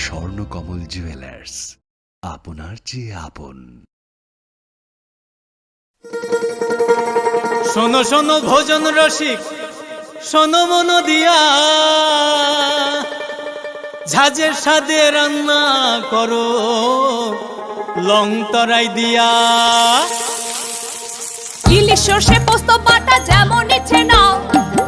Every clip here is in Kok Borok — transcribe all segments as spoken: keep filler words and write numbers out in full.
স্বর্ণকমল জুয়েলার্স, আপনার চেয়ে আপন। শোনো শোনো ভোজন রসিক, শোনো মন দিয়া, ঝাঁঝের স্বাদে রান্না করো লং তরাই দিয়া। ইলিশ সর্ষে পোস্ত বাটা যেমন ইচ্ছে নাও,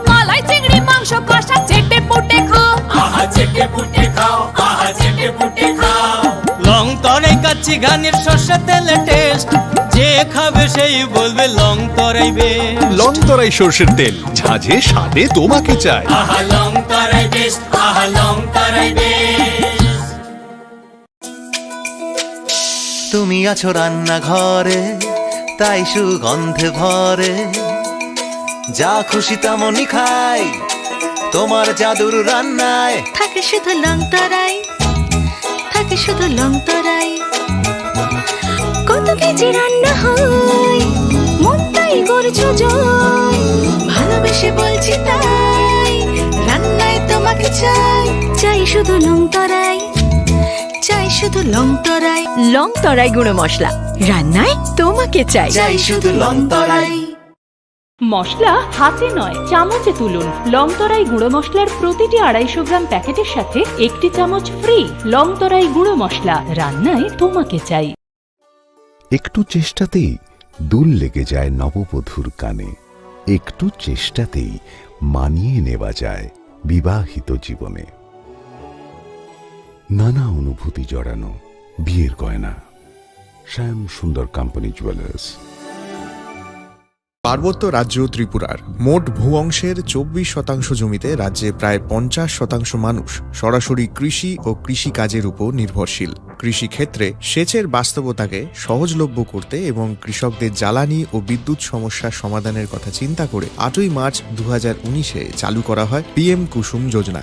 মালাই চিংড়ি মাংস কষা চেটে পুটে খাও। আহা চেটে পুটে খাও, আহা চেটে পুটে খাও। লং তরাই কাচ্চি ঘানির সর্ষে তেলে টেস্ট, যে খাবে সেই বলবে লং তরাই বেশ। লং তরাই সর্ষের তেল, ঝাঁঝে স্বাদে তোমাকে চাই। আহা লং তরাই বেশ, আহা লং তরাই বেশ। তুমি আছো রান্নাঘরে, তাই সুগন্ধে ভরে। যা খুশি তেমনই খাই তোমার জাদুর রান্নায়। থাকে শুধু লং তরাই, থাকে শুধু লং তরাই। কত কেজি রান্না হয়, মনটাই করছো জয়। ভালোবেসে বলছি তাই, রান্নায় তোমাকে চাই। চাই শুধু লং তরাই, চাই শুধু লং তরাই। লং তরাই গুঁড়ো মশলা, রান্নায় তোমাকে চাই। চাই শুধু লং তরাই। মশলা হাতে নয়, চামচে তুলুন। লং তরাই গুঁড়ো মশলার প্রতিটি আড়াইশো গ্রাম প্যাকেটের সাথে একটি চামচ ফ্রি। লং তরাই গুঁড়ো মশলা, রান্নায় তোমাকে চাই। একটু চেষ্টাতেই দুল লেগে যায় নববধূর কানে। একটু চেষ্টাতেই মানিয়ে নেওয়া যায় বিবাহিত জীবনে। নানা অনুভূতি জড়ানো বিয়ের গয়না। শ্যাম সুন্দর কোম্পানি জুয়েলার্স। পার্বত্য রাজ্য ত্রিপুরার মোট ভূ অংশের চব্বিশ শতাংশ জমিতে রাজ্যে প্রায় পঞ্চাশ শতাংশ মানুষ সরাসরি কৃষি ও কৃষিকাজের উপর নির্ভরশীল। কৃষিক্ষেত্রে সেচের বাস্তবতাকে সহজলভ্য করতে এবং কৃষকদের জ্বালানি ও বিদ্যুৎ সমস্যা সমাধানের কথা চিন্তা করে আটই মার্চ দু হাজার উনিশে চালু করা হয় পিএম কুসুম যোজনা,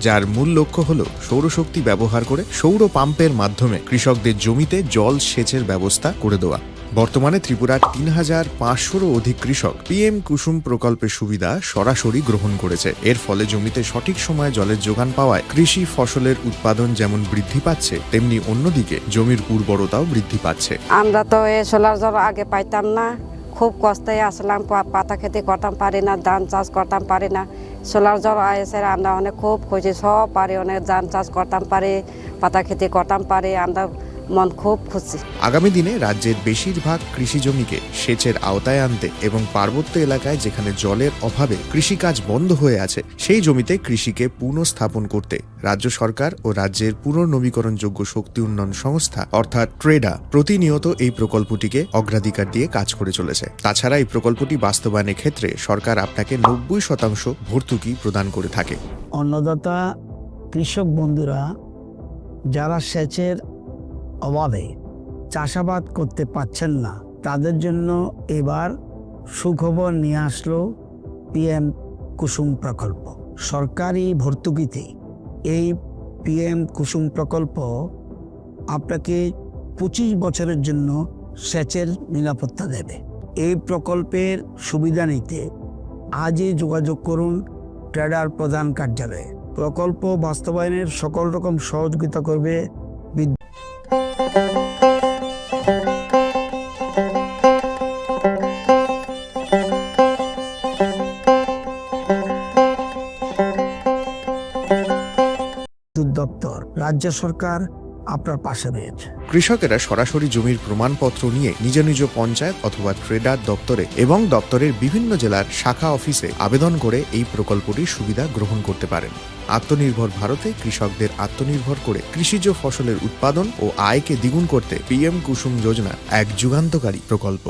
যার মূল লক্ষ্য হল সৌরশক্তি ব্যবহার করে সৌর পাম্পের মাধ্যমে কৃষকদের জমিতে জল সেচের ব্যবস্থা করে দেওয়া। বর্তমানে ত্রিপুরার তিন হাজার পাঁচশোরও অধিক কৃষক পিএম কুসুম প্রকল্পের সুবিধা সরাসরি গ্রহণ করেছে। এর ফলে জমিতে সঠিক সময়ে জলের যোগান পাওয়ায় কৃষি ফসলের উৎপাদন যেমন বৃদ্ধি পাচ্ছে, তেমনি অন্যদিকে জমির উর্বরতাও বৃদ্ধি পাচ্ছে। আমরা তো এই সোলার জল আগে পাইতাম না, খুব কষ্টে আসলাম, পা-, পাতা খেতি করতাম পারি না, ধান চাষ করতাম পারি না। সোলার জল আইসে আমরা অনেক খুব খুশি, সব পারি, অনেক ধান চাষ করতাম পারি, পাতা খেতি করতাম পারি, আমরা মন খুব খুশি। আগামী দিনে রাজ্যের বেশিরভাগ কৃষি জমিকে সেচের আওতায় আনতে এবং পার্বত্য এলাকায় যেখানে জলের অভাবে কৃষিকাজ বন্ধ হয়ে আছে, সেই জমিতে কৃষিকে পুনঃস্থাপন করতে রাজ্য সরকার ও রাজ্যের পুনর্নবীকরণযোগ্য শক্তি উন্নয়ন সংস্থা অর্থাৎ ট্রেডা প্রতিনিয়ত এই প্রকল্পটিকে অগ্রাধিকার দিয়ে কাজ করে চলেছে। তাছাড়া এই প্রকল্পটি বাস্তবায়নের ক্ষেত্রে সরকার আপনাকে নব্বই শতাংশ ভর্তুকি প্রদান করে থাকে। অন্নদাতা কৃষক বন্ধুরা যারা সেচের অভাবে চাষাবাদ করতে পারছেন না, তাদের জন্য এবার সুখবর নিয়ে আসলো পিএম কুসুম প্রকল্প। সরকারি ভর্তুকিতে এই পিএম কুসুম প্রকল্প আপনাকে পঁচিশ বছরের জন্য সেচের নিরাপত্তা দেবে। এই প্রকল্পের সুবিধা নিতে আজই যোগাযোগ করুন ট্রেডার প্রধান কার্যালয়ে। প্রকল্প বাস্তবায়নের সকল রকম সহযোগিতা করবে বিদ্যুৎ দপ্তর। রাজ্য সরকার আপনার পাশে রয়েছে। কৃষকেরা সরাসরি জমির প্রমাণপত্র নিয়ে নিজ নিজ পঞ্চায়েত অথবা ট্রেডার দপ্তরে এবং দপ্তরের বিভিন্ন জেলার শাখা অফিসে আবেদন করে এই প্রকল্পটির সুবিধা গ্রহণ করতে পারেন। আত্মনির্ভর ভারতে কৃষকদের আত্মনির্ভর করে কৃষিজ ফসলের উৎপাদন ও আয়কে দ্বিগুণ করতে পিএম কুসুম যোজনা এক যুগান্তকারী প্রকল্প।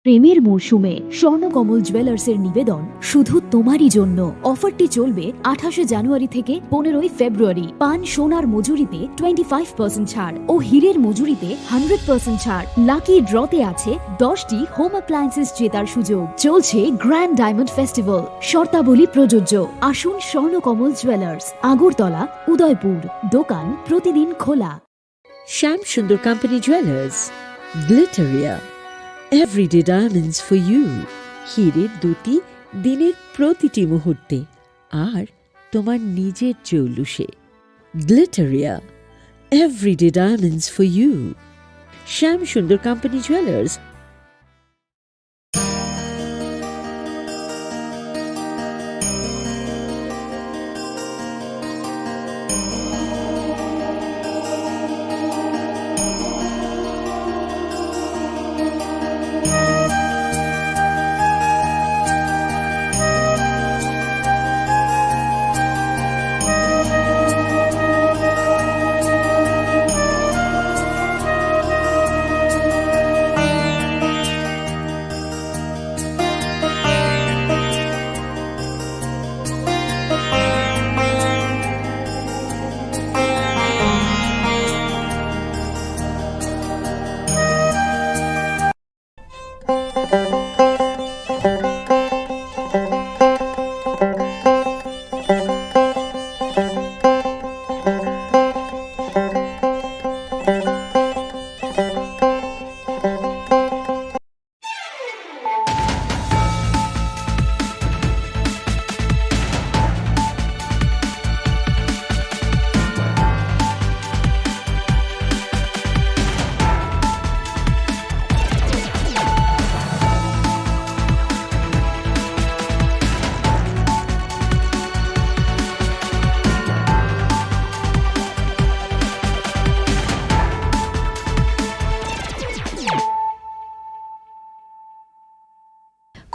প্রেমের মৌসুমে স্বর্ণকমল জুয়েলার্সের নিবেদন শুধু তোমারই জন্য। অফারটি চলবে আঠাশে জানুয়ারি থেকে পনেরোই ফেব্রুয়ারি। পান সোনার মজুরিতে টোয়েন্টি ফাইভ পার্সেন্ট ছাড় ও হীরের মজুরিতে হান্ড্রেড পার্সেন্ট ছাড়। লাকি ড্রতে আছে দশটি হোম অ্যাপ্লায়েন্সেস জেতার সুযোগ। চলছে গ্র্যান্ড ডায়মন্ড ফেস্টিভ্যাল, শর্তাবলী প্রযোজ্য। আসুন স্বর্ণকমল জুয়েলার্স, আগরতলা, উদয়পুর। দোকান প্রতিদিন খোলা। Shyam Sundar company jewellers, Glitteria, everyday diamonds for you. হীরের দ্যুতি দিনের প্রতিটি মুহূর্তে, আর তোমার নিজের জৌলুসে। Glitteria, everyday diamonds for you. Shyam Sundar company jewellers.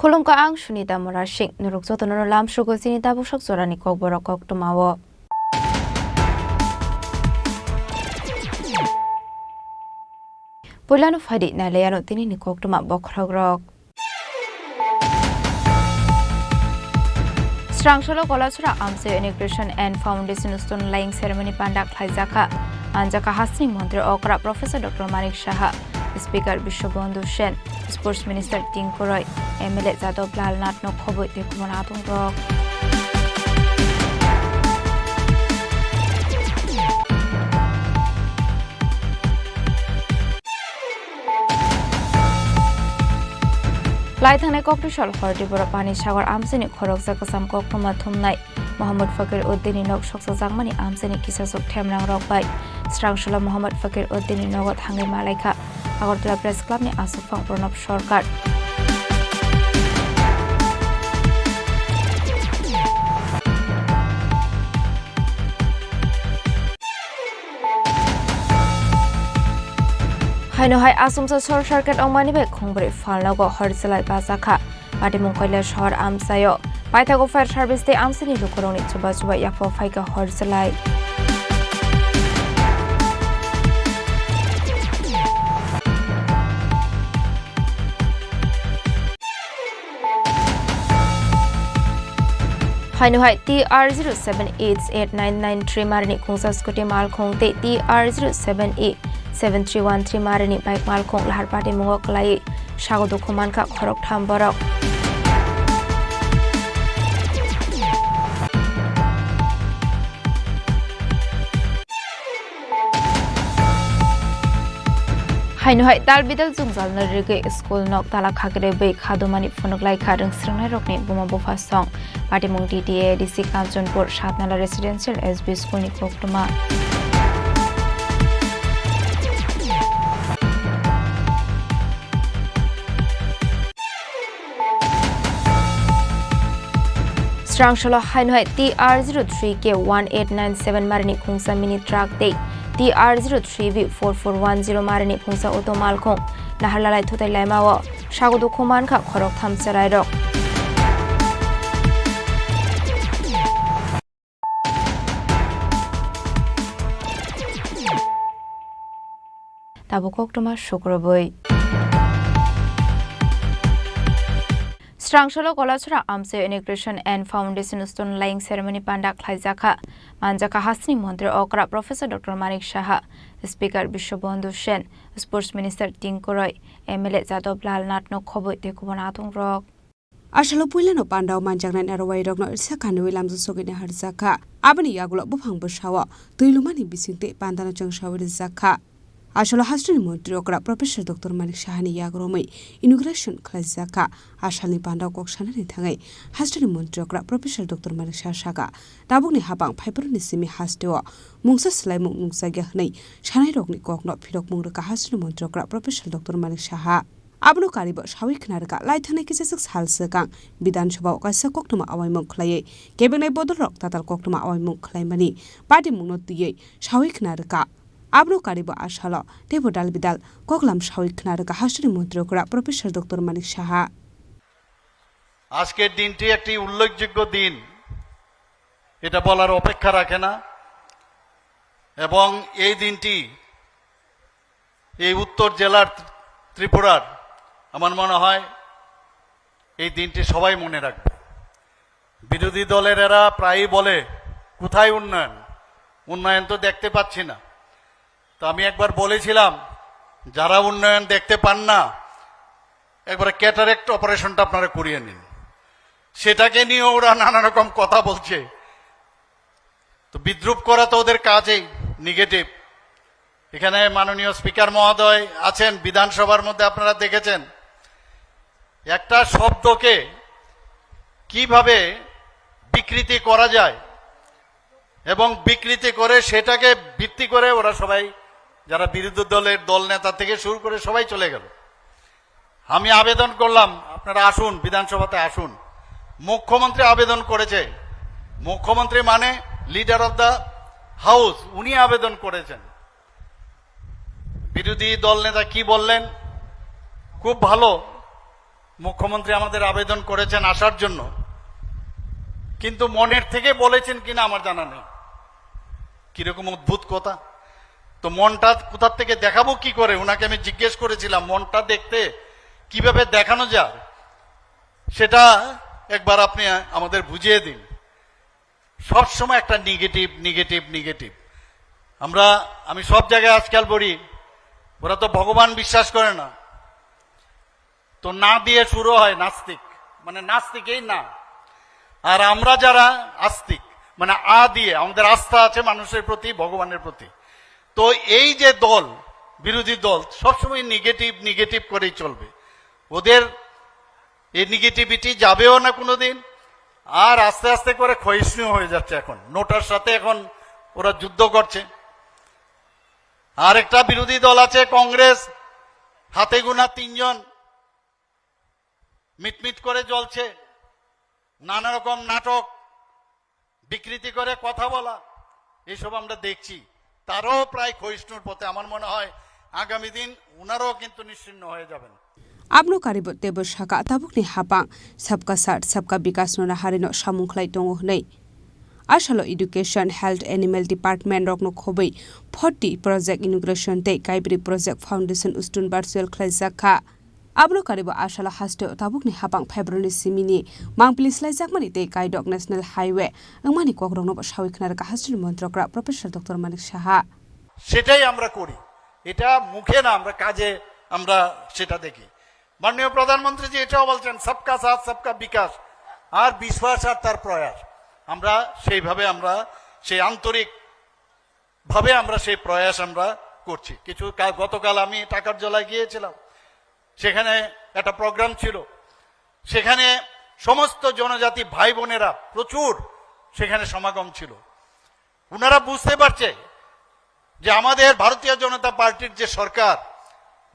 Khulumkha, ang Sunita Murasing. Norok jotono lamsogo chini tabuksak jorani kokborok koktwmao. Puilano phaidi nailaiano tinini koktwma bokhorokrok. Srangsalo Kolasora Amchaio Inauguration and Foundation Stone Laying Ceremony panda khlaijakha. Manjakha hasteni montri okra Professor Doctor Manik Saha, Speaker Bishwabandhu Sen, Sports Minister Tinku Roy, M L A Jadab Lal Nath no khobwi tei kubun adongrok. Lai thangnai koktwsal hor Tripura Pani Sagar amchaini khoroksa kwcham koktwma thumnai Mohammad Fakir Uddinni nok soksajakmani amchaini kisasuk themrangrok bai Srangsalo Mohammad Fakir Uddinni nogo thangwi malaikha Agartala Press Clubni aswkphang Pranab Sarkar. Haino hai asumsa short circuit wngmani bai khungbrwi phalnogo hor chwlai bachakha. Patimung Koilashahar amchaio paithago fire service tei amchaini lukurokni chuba chuba yaphao phaikha hor chwlai. Haino hai T R zero seven H eight nine nine three marini khungsa scooty malkhung tei T R zero seven A seven three one three marini bike malkhung lahar patimungo kwlaiwi sago dukhu mankha khoroktham borok. Haino hai tal bidal jwngjal no rigwi school nok tala khakirwi bwi khadumani phunuk lai kha rwngsrwngnairokni buma bupha song. Patimung T T A A D C Kanchanpur Satnala Residential S B School ni koktwma. Srangsalo haino hai T R zero three K one eight nine seven marini khungsa mini truck tei T R zero three B four four one zero marini khungsa auto malkhung naharlalai thutai laimao sago dukhu mankha khoroktham chwrairok. Tabuk koktwma sukrubwi. Chwrangsolo Kolachora Amchaio Inauguration and Foundation Stone Laying Ceremony panda khlaijakha. Manjakha hasteni Montri Okra Professor Doctor Manik Saha, Speaker Biswabandhu Sen, Sports Minister Tinku Roy, M L A Jadab Lal Nathno khobwi tei kubun athungrok. Asalo puilano pandao manjaknai narwai rokno risa khanwi lamjak sogwini harjakha. Aboni yagulo buphang bwsao twi lumani bising tei pandano chwngsawi rijakha. Asalo hasteni Montri Okra Professor Doctor Manik Sahani yagromwi inauguration khlaijakha. Asalni pandao kok sanani thangwi hasteni Montri Okra Professor Doctor Manik Saha saka, tabukni hapang phaibroni simi hasteo mungsa swlaimung nukjakya hwnwi sanairokni kokno phirokmung rwkha hasteni Montri Okra Professor Doctor Manik Saha. Abono karibo sawi khna rwkha, lai thangnai kisachwk sal swkang Bidhan Sabha o kaisa koktwma awaimung khlaiwi kebengnaini bodolrok tatal koktwma awaimung khlaimani patimungno twiwi sawi khna rwkha. Abono karibo asalo teibo dal bidal koklam sawi khna rwkha hasteni Montri Okra Professor Doctor Manik Saha. আজকের দিনটি একটি উল্লেখযোগ্য দিন, এটা বলার অপেক্ষা রাখে না। এবং এই দিনটি এই উত্তর জেলার ত্রিপুরার, আমার মনে হয় এই দিনটি সবাই মনে রাখবে। বিরোধী দলের এরা প্রায়ই বলে, "কোথায় উন্নয়ন? উন্নয়ন তো দেখতে পাচ্ছি না।" তো আমি একবার বলেছিলাম, যারা উন্নয়ন দেখতে পান না, একবার ক্যাটারেক্ট অপারেশনটা আপনারা করিয়ে নিন। সেটাকে নিয়ে ওরা নানা রকম কথা বলছে। তো বিদ্রূপ করা তো ওদের কাজেই, নেগেটিভ। এখানে মাননীয় স্পিকার মহোদয় আছেন, বিধানসভার মধ্যে আপনারা দেখেছেন একটা শব্দকে কিভাবে বিকৃতি করা যায় এবং বিকৃতি করে সেটাকে ভিত্তি করে ওরা সবাই, যারা বিরোধী দলের দল নেতা থেকে শুরু করে সবাই চলে গেল। আমি আবেদন করলাম, আপনারা আসুন, বিধানসভাতে আসুন। মুখ্যমন্ত্রী আবেদন করেছে, মুখ্যমন্ত্রী মানে লিডার অফ দ্য হাউস, উনি আবেদন করেছেন। বিরোধী দল নেতা কি বললেন? খুব ভালো, মুখ্যমন্ত্রী আমাদের আবেদন করেছেন আসার জন্য, কিন্তু মনের থেকে বলেছেন কিনা আমার জানা নেই। কিরকম অদ্ভুত কথা। তো মনটা কোথার থেকে দেখাবো কি করে? ওনাকে আমি জিজ্ঞেস করেছিলাম, মনটা দেখতে কিভাবে দেখানো যায়, সেটা একবার আপনি আমাদের বুঝিয়ে দিন। সব সময় একটা নেগেটিভ, নেগেটিভ, নেগেটিভ। আমরা, আমি সব জায়গায় আজকাল বলি, ওরা তো ভগবান বিশ্বাস করে না। তো না দিয়ে শুরু হয় নাস্তিক, মানে নাস্তিকেই না। আর আমরা যারা আস্তিক, মানে আ দিয়ে, আমাদের আস্থা আছে মানুষের প্রতি, ভগবানের প্রতি। তো এই যে দল, বিরোধী দল সবসময় নেগেটিভ, নেগেটিভ করেই চলবে। ওদের এই নেগেটিভিটি যাবেও না কোনোদিন। আর আস্তে আস্তে করে ক্ষয়িষ্ণু হয়ে যাচ্ছে। এখন নোটার সাথে এখন ওরা যুদ্ধ করছে। আর একটা বিরোধী দল আছে কংগ্রেস, হাতে গোনা তিনজন মিটমিট করে জ্বলছে, নানা রকম নাটক, বিকৃতি করে কথা বলা, এইসব আমরা দেখছি। তারাও প্রায় ক্ষয়িষ্ণুর পথে। আমার মনে হয় আগামী দিন ওনারাও কিন্তু নিশ্চিহ্ন হয়ে যাবেন। Abno karibo teibo saka tabukni hapang sabka sat sabka bikas no naharino samung khlai tongo hwnwi. Asalo education, health, animal department rokno khobwi forty project inauguration tei kaibri project foundation stone virtual khlaijak kha. Abono karibo asalo hasteo tabukni hapang February simini mangpili slaijakmani tei kaidok National Highway wngmani kokrokno bo sawi khna rwkha hasteni montrokra Professor Doctor Manik Saha. সেটাই আমরা করি, এটা মুখে না, আমরা কাজে আমরা সেটা দেখি। মাননীয় প্রধানমন্ত্রীজি এটাও বলছেন, সবকা সাথ সবকা বিকাশ, আর বিশ্বাস আর তার প্রয়াস। আমরা সেইভাবে, আমরা সেই আন্তরিক ভাবে আমরা সেই প্রয়াস আমরা করছি। কিছু কা-, গতকাল আমি টাকারজলায় গিয়েছিলাম, সেখানে একটা প্রোগ্রাম ছিল, সেখানে সমস্ত জনজাতি ভাই বোনেরা প্রচুর সেখানে সমাগম ছিল। ওনারা বুঝতে পারছে যে আমাদের ভারতীয় জনতা পার্টির যে সরকার,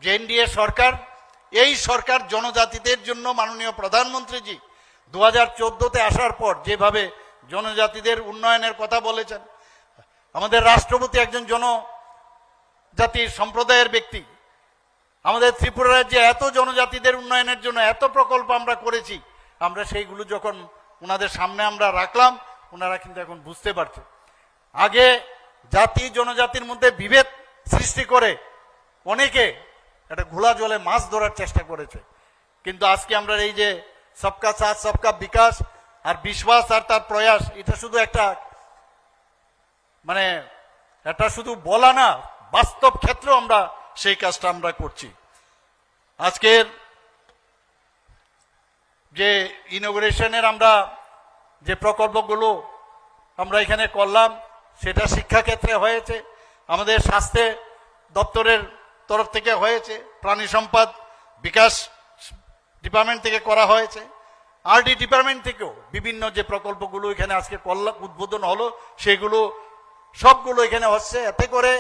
যে এনডিএ সরকার, এই সরকার জনজাতিদের জন্য মাননীয় প্রধানমন্ত্রীজি দু হাজার চোদ্দতে আসার পর যেভাবে জনজাতিদের উন্নয়নের কথা বলেছেন, আমাদের রাষ্ট্রপতি একজন জনজাতি সম্প্রদায়ের ব্যক্তি, আমাদের ত্রিপুরা রাজ্যে এত জনজাতিদের উন্নয়নের জন্য এত প্রকল্প আমরা করেছি, আমরা সেইগুলো যখন ওনাদের সামনে আমরা রাখলাম, ওনারা কিন্তু এখন বুঝতে পারছে। আগে জাতি জনজাতির মধ্যে বিভেদ সৃষ্টি করে অনেকে একটা ঘোলা জলে মাছ ধরার চেষ্টা করেছে, কিন্তু আজকে আমরা এই যে সবকা সাথ সবকা বিকাশ আর বিশ্বাস আর তার প্রয়াস, এটা শুধু একটা, মানে, এটা শুধু বলা না, বাস্তব ক্ষেত্রেও আমরা সেই কাজটা আমরা করছি। আজকের যে ইনোগ্রেশনের আমরা যে প্রকল্পগুলো আমরা এখানে করলাম, সেটা শিক্ষাক্ষেত্রে হয়েছে, আমাদের স্বাস্থ্য দপ্তরের তরফ থেকে হয়েছে, প্রাণী সম্পদ বিকাশ ডিপার্টমেন্ট থেকে করা হয়েছে, আরডি ডিপার্টমেন্ট থেকেও বিভিন্ন যে প্রকল্পগুলো এখানে আজকে করলাম, উদ্বোধন হলো, সেগুলো সবগুলো এখানে হচ্ছে। এতে করে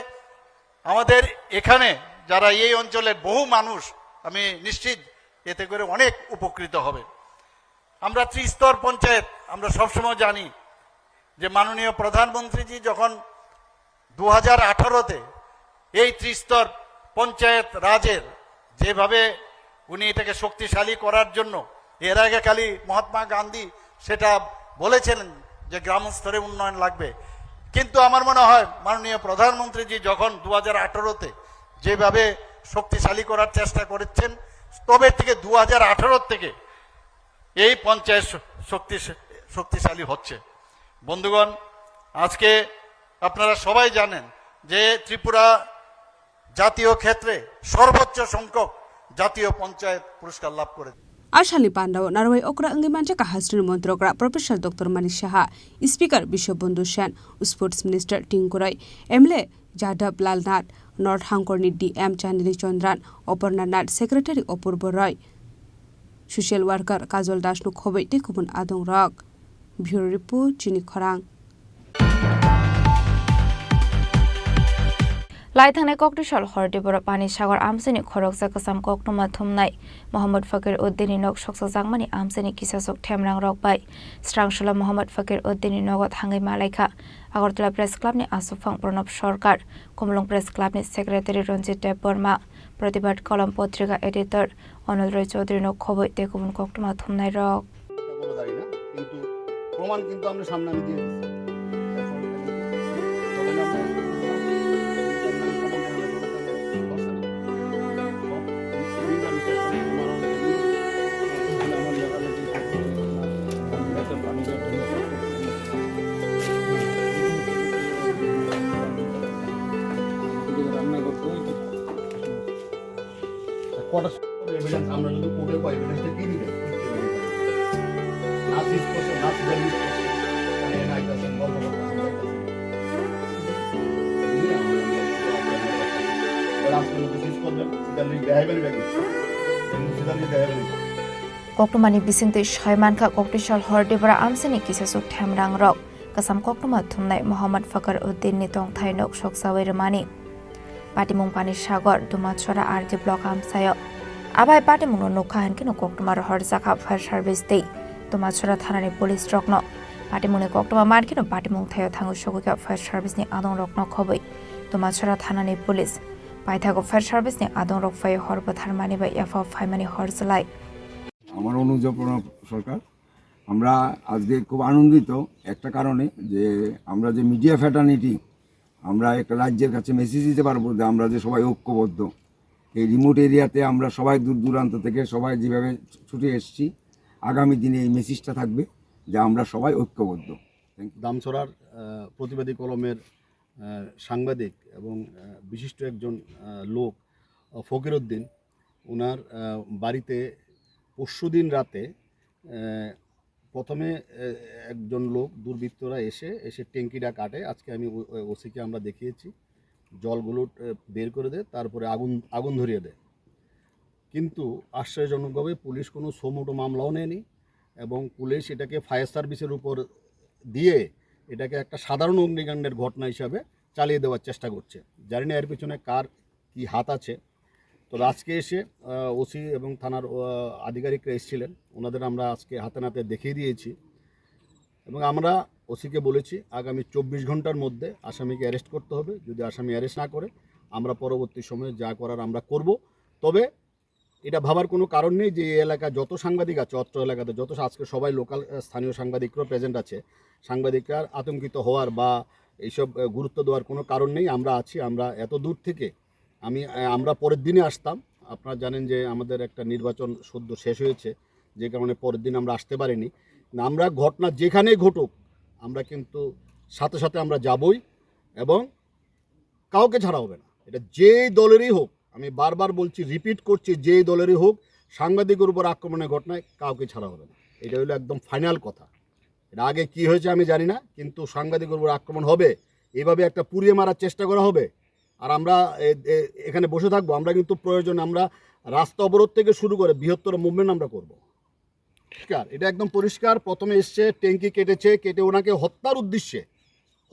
আমাদের এখানে যারা এই অঞ্চলের বহু মানুষ, আমি নিশ্চিত এতে করে অনেক উপকৃত হবে। আমরা ত্রিস্তর পঞ্চায়েত, আমরা সবসময় জানি যে মাননীয় প্রধানমন্ত্রীজি যখন দু হাজার আঠারোতে এই ত্রিস্তর পঞ্চায়েত রাজের যেভাবে উনি এটাকে শক্তিশালী করার জন্য, এর আগে খালি মহাত্মা গান্ধী সেটা বলেছিলেন যে গ্রাম স্তরে উন্নয়ন লাগবে, কিন্তু আমার মনে হয় মাননীয় প্রধানমন্ত্রীজি যখন দু হাজার আঠারোতে যেভাবে শক্তিশালী করার চেষ্টা করেছেন, তবে থেকে দু হাজার আঠারো থেকে এই পঞ্চায়েত শ-, শক্তি-, শক্তিশালী হচ্ছে। বন্ধুগণ, আজকে আপনারা সবাই জানেন যে ত্রিপুরা জাতীয় ক্ষেত্রে সর্বোচ্চ সংখ্যক জাতীয় পঞ্চায়েত পুরস্কার লাভ করেছে। Ashalni pandao narwai okra wngwi manjakha hasteni montrogra Professor Doctor Manik Saha, Speaker Biswabandhu Sen, Sports Minister Tingkuroi, M L A Jadab Lal Nath, North Hangkorni D M Chandni Chandran, Oporna Nath, Secretary Opurbo Roy, Social Worker Kajol Dasno khoboi tei kubun adongrok. Bureau Report, Chini Khorang. Lai thangnai Koktisol hor Dibora Pani Sagor amchaini khoroksa kwcham koktwma thumnai Mohammad Fakir Uddinni nok soksajakmani amchaini kisasuk themrangrok bai srangsola Mohammad Fakir Uddinni nogo thangwi malaikha. Agartala Press Clubni aswkphang Pranab Sarkar, Khumulwng Press Clubni Secretary Ranjit Debbarma, Pratibad Kolom Potrika Editor Onol Roy Chaudhury no khoboi tei kubun koktwma thumnairok. কোনো জানি না, কিন্তু প্রমাণ কিন্তু আমরা সামনে আমি দিয়ে দিচ্ছি। রান্না করতে হয়। কটা এভিডেন্স আমরা যদি কোর্টে পাই, এভিডেন্সটা কি দিবে? না সিজ করছে, না সিজার ইউজ করছে, মানে এনে আইতাছেন, গল্প করতেছেন, যাইতাছেন। বুঝলি? এবার আজকে লোকে সিজ করবেন, সিজার লিস্ট দেখাইবেন ব্যাগে। সিজার লিস্ট দেখাইবেন। Koktwmani bisingtwi saimankha, Koktisol hor Dibora amchaini kisasuk themrangrok kwcham koktwma thumnai Mohammad Fakar Uddinni tongthai nok soksawi rwmani. Patimung Pani Sagor, Dumasora R D block amchaio. Abai patimungno nukha hinkheno koktwma rohorjakha fire service tei Dumasora thanani police rokno. Patimungni koktwma mankheno patimung thaio thangwi sogwikha fire service ni adongrokno khobwi Dumasora thanani police. Paithago fire service ni adongrok phai hor bwtharmani bai yaphao phaimani hor chwlai. আমার অনুজ প্রণব সরকার। আমরা আজকে খুব আনন্দিত একটা কারণে, যে আমরা যে মিডিয়া ফ্র্যাটার্নিটি, আমরা একটা রাজ্যের কাছে মেসেজ দিতে পারবো যে আমরা যে সবাই ঐক্যবদ্ধ। এই রিমোট এরিয়াতে আমরা সবাই দূর দূরান্ত থেকে সবাই যেভাবে ছুটে এসেছি, আগামী দিনে এই মেসেজটা থাকবে যে আমরা সবাই ঐক্যবদ্ধ। Thank you. দামছড়ার, আহ, প্রতিবাদী কলমের, আহ, সাংবাদিক এবং, আহ, বিশিষ্ট একজন, আহ, লোক, আহ, ফকির উদ্দিন, ওনার, আহ, বাড়িতে পরশুদিন রাতে, আহ, প্রথমে, আহ, একজন লোক দুর্বৃত্তরা এসে, এসে ট্যাঙ্কিটা কাটে। আজকে আমি ও-, ও-, ওসিকে আমরা দেখিয়েছি, জলগুলো, আহ, বের করে দেয়, তারপরে আগুন, আগুন ধরিয়ে দেয়। কিন্তু আশ্চর্যজনকভাবে পুলিশ কোনো সুমোটো মামলাও নেয়নি এবং পুলিশ এটাকে ফায়ার সার্ভিসের উপর দিয়ে এটাকে একটা সাধারণ অগ্নিকাণ্ডের ঘটনা হিসাবে চালিয়ে দেওয়ার চেষ্টা করছে। জানি না এর পিছনে কার কি হাত আছে। তবে আজকে এসে, আহ, ওসি এবং থানার, আহ, আধিকারিকরা এসেছিলেন, ওনাদের আমরা আজকে হাতে নাতে দেখিয়ে দিয়েছি এবং আমরা ওসিকে বলেছি আগামী চব্বিশ ঘন্টার মধ্যে আসামিকে অ্যারেস্ট করতে হবে। যদি আসামি অ্যারেস্ট না করে, আমরা পরবর্তী সময়ে যা করার আমরা করব। তবে এটা ভাবার কোনো কারণ নেই যে এই এলাকা যত সাংবাদিক আছে, অত্র এলাকাতে যত সা-, আজকে সবাই লোকাল, আহ, স্থানীয় সাংবাদিকরাও প্রেজেন্ট আছে। সাংবাদিকরা আতঙ্কিত হওয়ার বা এইসব, আহ, গুরুত্ব দেওয়ার কোনো কারণ নেই। আমরা আছি, আমরা এত দূর থেকে, আমি, আহ, আমরা পরের দিনে আসতাম। আপনারা জানেন যে আমাদের একটা নির্বাচন সদ্য শেষ হয়েছে, যে কারণে পরের দিন আমরা আসতে পারিনি। না, আমরা ঘটনা যেখানেই ঘটুক, আমরা কিন্তু সাথে সাথে আমরা যাবই এবং কাউকে ছাড়া হবে না। এটা যেই দলেরই হোক, আমি বারবার বলছি, রিপিট করছি, যেই দলেরই হোক, সাংবাদিকের উপর আক্রমণের ঘটনায় কাউকে ছাড়া হবে না। এটা হলো একদম ফাইনাল কথা। এটা আগে কি হয়েছে আমি জানি না, কিন্তু সাংবাদিকের উপর আক্রমণ হবে, এইভাবে একটা পুড়িয়ে মারার চেষ্টা করা হবে। আর আমরা এ-, এ-, এখানে বসে থাকবো। আমরা কিন্তু প্রয়োজন, আমরা রাস্তা অবরোধ থেকে শুরু করে বৃহত্তর মুভমেন্ট আমরা করব। পরিষ্কার, এটা একদম পরিষ্কার। প্রথমে এসছে, ট্যাঙ্কি কেটেছে, কেটে ওনাকে হত্যার উদ্দেশ্যে,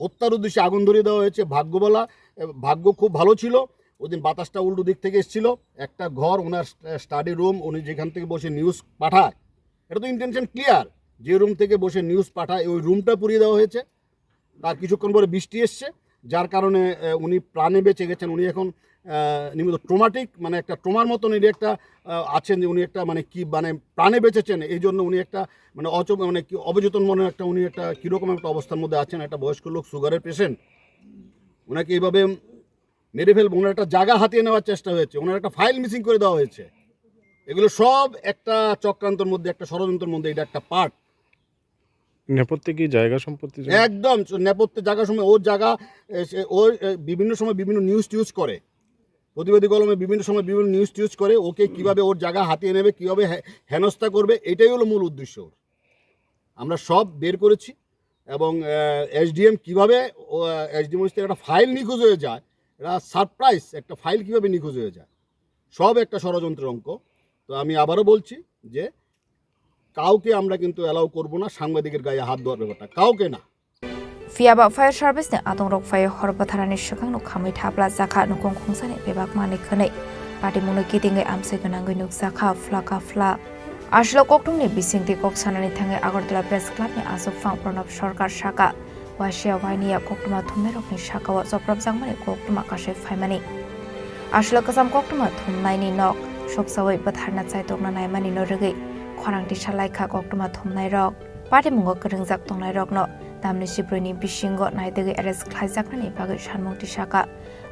হত্যার উদ্দেশ্যে আগুন ধরিয়ে দেওয়া হয়েছে। ভাগ্য বলা, এ, ভাগ্য খুব ভালো ছিল, ওই দিন বাতাসটা উল্টো দিক থেকে এসেছিল। একটা ঘর, ওনার স্টা-, স্টাডি রুম, উনি যেখান থেকে বসে নিউজ পাঠায়, এটা তো ইন্টেনশন ক্লিয়ার, যে রুম থেকে বসে নিউজ পাঠায়, ওই রুমটা পুড়িয়ে দেওয়া হয়েছে। তার কিছুক্ষণ পরে বৃষ্টি এসছে, যার কারণে, আহ, উনি প্রাণে বেঁচে গেছেন। উনি এখন, আহ, নিয়মিত ট্রমাটিক, মানে, একটা ট্রমার মতন, এটি একটা, আহ, আছেন, যে উনি একটা, মানে, কি, মানে, প্রাণে বেঁচেছেন, এই জন্য উনি একটা, মানে, অচ-, মানে, কি, অবচেতন মনে একটা, উনি একটা কীরকম একটা অবস্থার মধ্যে আছেন। একটা বয়স্ক লোক, সুগারের পেশেন্ট, ওনাকে এইভাবে মেরে ফেলবো, ওনার একটা জায়গা হাতিয়ে নেওয়ার চেষ্টা হয়েছে, ওনার একটা ফাইল মিসিং করে দেওয়া হয়েছে। এগুলো সব একটা চক্রান্তর মধ্যে, একটা ষড়যন্ত্রের মধ্যে, এটা একটা পার্ট। নেপথ্যে কি জায়গা সম্পত্তি জন্য? একদম চ-, নেপথ্যে জায়গা সময় ওর জায়গা, এ, সে, ও, এ, বিভিন্ন সময় বিভিন্ন নিউজ টিউজ করে, প্রতিবাদী কলমে বিভিন্ন সময় বিভিন্ন নিউজ টিউজ করে, ওকে কিভাবে ওর জায়গা হাতিয়ে নেবে, কিভাবে হে-, হেনস্থা করবে, এটাই হলো মূল উদ্দেশ্য ওর। আমরা সব বের করেছি এবং, আহ, এসডিএম কিভাবে ও, আহ, এসডিএম অফিস থেকে একটা ফাইল নিখোঁজ হয়ে যায়, এটা সারপ্রাইজ, একটা ফাইল কিভাবে নিখোঁজ হয়ে যায়, সব একটা ষড়যন্ত্রের অঙ্ক। তো আমি আবারও বলছি যে কাউকে আমরা কিন্তু অ্যালাউ করব না সাংবাদিকের গায়ে হাত দেওয়ার ব্যাপারটা, কাউকে না। Phiya ba fire service ni adongrok phai hor bwtharani swkang no khamwi thapla jakha nukung khungsani bebak manwi khwnwi. Patimungno kitingwi amsai gwnangwi nukjakha phlaka phla. Aswk koktwmani bisingtwi kok sanani thangwi Agartala Press Club ni aswk phang Pranab Sarkar saka, wasia wainiya koktwma thumnairokni sakao chopropjakmani koktwma kasui phaimani. Aswk kwcham koktwma thumnaini nok soksaui bwtharna chaitokna naimani no rwgwi khorang tisa laikha koktwma thumnairok. Patimungo kwrwngjak tongnairokno tamni sibroini bisingo naitugwi arrest khlaijaknani bagwi sanmung tisaka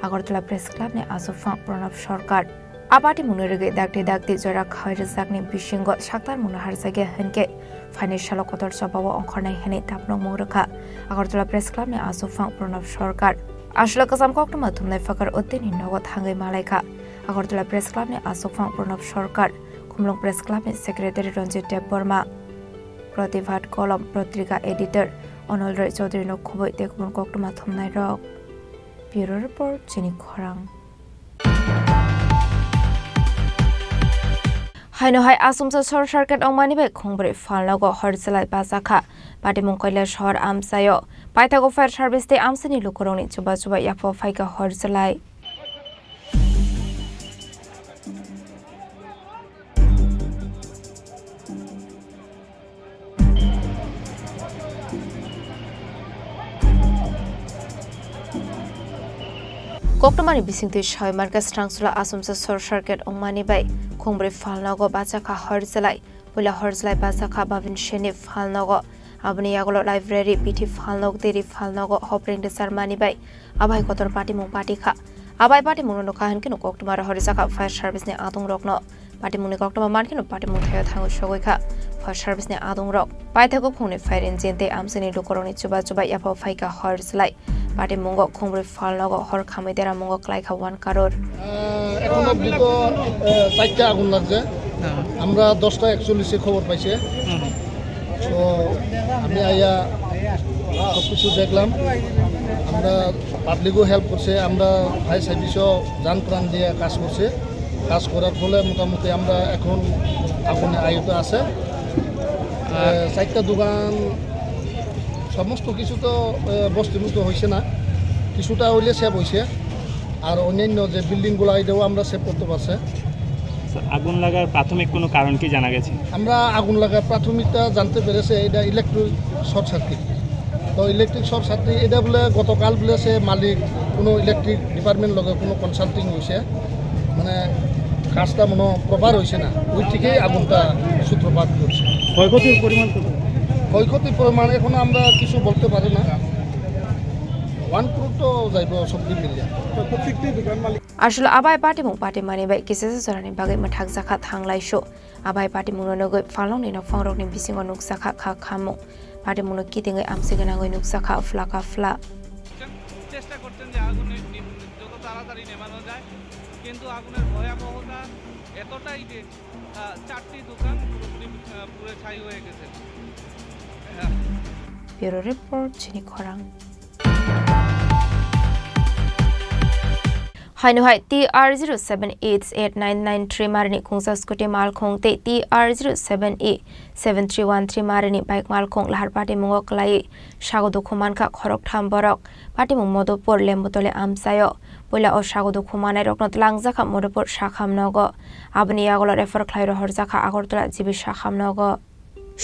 Agartala Press Club ni aswk phang Pranab Sarkar. A patimungni rwgwi dakti dakti jora khawai rwjakni bisingo saktarmungno harjakya hinkhe phaini salo kotor chobao ongkhornai hwnwi tapnokmung rwkha Agartala Press Club ni aswk phang Pranab Sarkar. Aswk kwcham koktwma thumnai Fakar Uddin ni nogo thangwi malaikha Agartala Press Club ni aswk phang Pranab Sarkar, Khumlwng Press Club ni Secretary Ranjit Debbarma. Pratibhat Kolom, Patrika Editor Onol Roy Chaudhary no khoboi tei kubun koktwma thumnai rok. Bureau Report, Chini Khorang. Haino hai asumsa short circuit ongmani bai khongbri phalnogo hor chwlai bachakha. Patimung Koilashahar amchaio paithago fire service tei amchaini lukurokni chuba chuba yaphao phaikha hor chwlai. Koktwmani bisingtwi sawi mankha, Srangsula asumsa short circuit wngmani bai khongbri phalnogo bachakha hor chwlai. Puila hor chwlai bachakha Babin Seni phalnogo, aboni yagulo library, bithi phalnog, deri phalnogo hopreng rwcharmani bai abai kotor patimung patikha. Abai patimungno nukha hwnkhe no koktwma rohorjak kha fire service ni adongrokno. Patimungni koktwma mankhe no patimung thaio thangwi sogwi kha fire service ni adongrok. Paithago phungni fire engine tei amchaini lukurokni chuba chuba yaphao phaikha hor chwlai. Patimungo khongbri phalnogo hor khamwi deramungo klaikha one crore. আহ, এখন অবধি তো, আহ, চারটা আগুন লাগছে। হ্যাঁ। আমরা দশটা একচল্লিশে খবর পাইছে। হুম। তো আমি আইয়া সব কিছু দেখলাম। আমরা পাবলিকও হেল্প করছে, আমরা ফায়ার সার্ভিসও জান প্রাণ দিয়ে কাজ করছে। কাজ করার ফলে মোটামুটি আমরা এখন আগুনে আয়ত্ত আছে। আর এ, চারটা দোকান, সমস্ত কিছু তো, এ, বস্তিভুক্ত হয়েছে না, কিছুটা হইলে সেভ হয়েছে। আর অন্যান্য যে বিল্ডিংগুলো, এটাও আমরা সেভ করতে পারছে। স্যার, আগুন লাগার প্রাথমিক কোনো কারণ কি জানা গেছে? আমরা আগুন লাগার প্রাথমিকটা জানতে পেরেছে এটা ইলেকট্রিক শর্ট সার্কিট। তো ইলেকট্রিক শর্ট সার্কিট এটা বলে গতকাল বলে সে মালিক কোনো ইলেকট্রিক ডিপার্টমেন্ট লগে কোনো কনসাল্টিং হয়েছে, মানে কাজটা মনে প্রপার হয়েছে না, ওই থেকেই আগুনটা সূত্রপাত করছে। ক্ষয়ক্ষতির পরিমাণ কত? ক্ষয়ক্ষতির পরিমাণ এখন আমরা কিছু বলতে পারি না। ওয়ান ক্রোর তো যাইব সব দিক মিলিয়া। তো প্রত্যেকটি দোকান মালিক Aswk abai patimung patimani bai kisisa jorani bagwi mwthakjakha thanglaisu. Abai patimungno nugwi phalongni nokphangrokni bisingo nukjakha kha khamung. Patimungno kitingwi amchwi gwnangwi nukjakha phlaka phla. চেষ্টা করছেন যে আগুন নি-, যত তাড়াতাড়ি নেভানো যায়, কিন্তু আগুনের ভয়াবহতা এতটাই যে, আহ, চারটি দোকান পুরোপুরি, আহ, পুড়ে ছাই হয়ে গেছে। আহ, Bureau report, Chini Khorang. Haino hai T R zero seven H eight nine nine three marini khungsa scooty malkhung tei T R zero seven E seven three one three marini bike malkhung lahar patimungo kwlaiwi sago dukhu mankha khoroktham borok. Patimung Modopur Lembutoli amchaio. Puila o sago dukhu manairokno twlangjakha Modopur sakham nogo. Aboni yagulo refer khlai rohorjakha Agartala G B sakham nogo.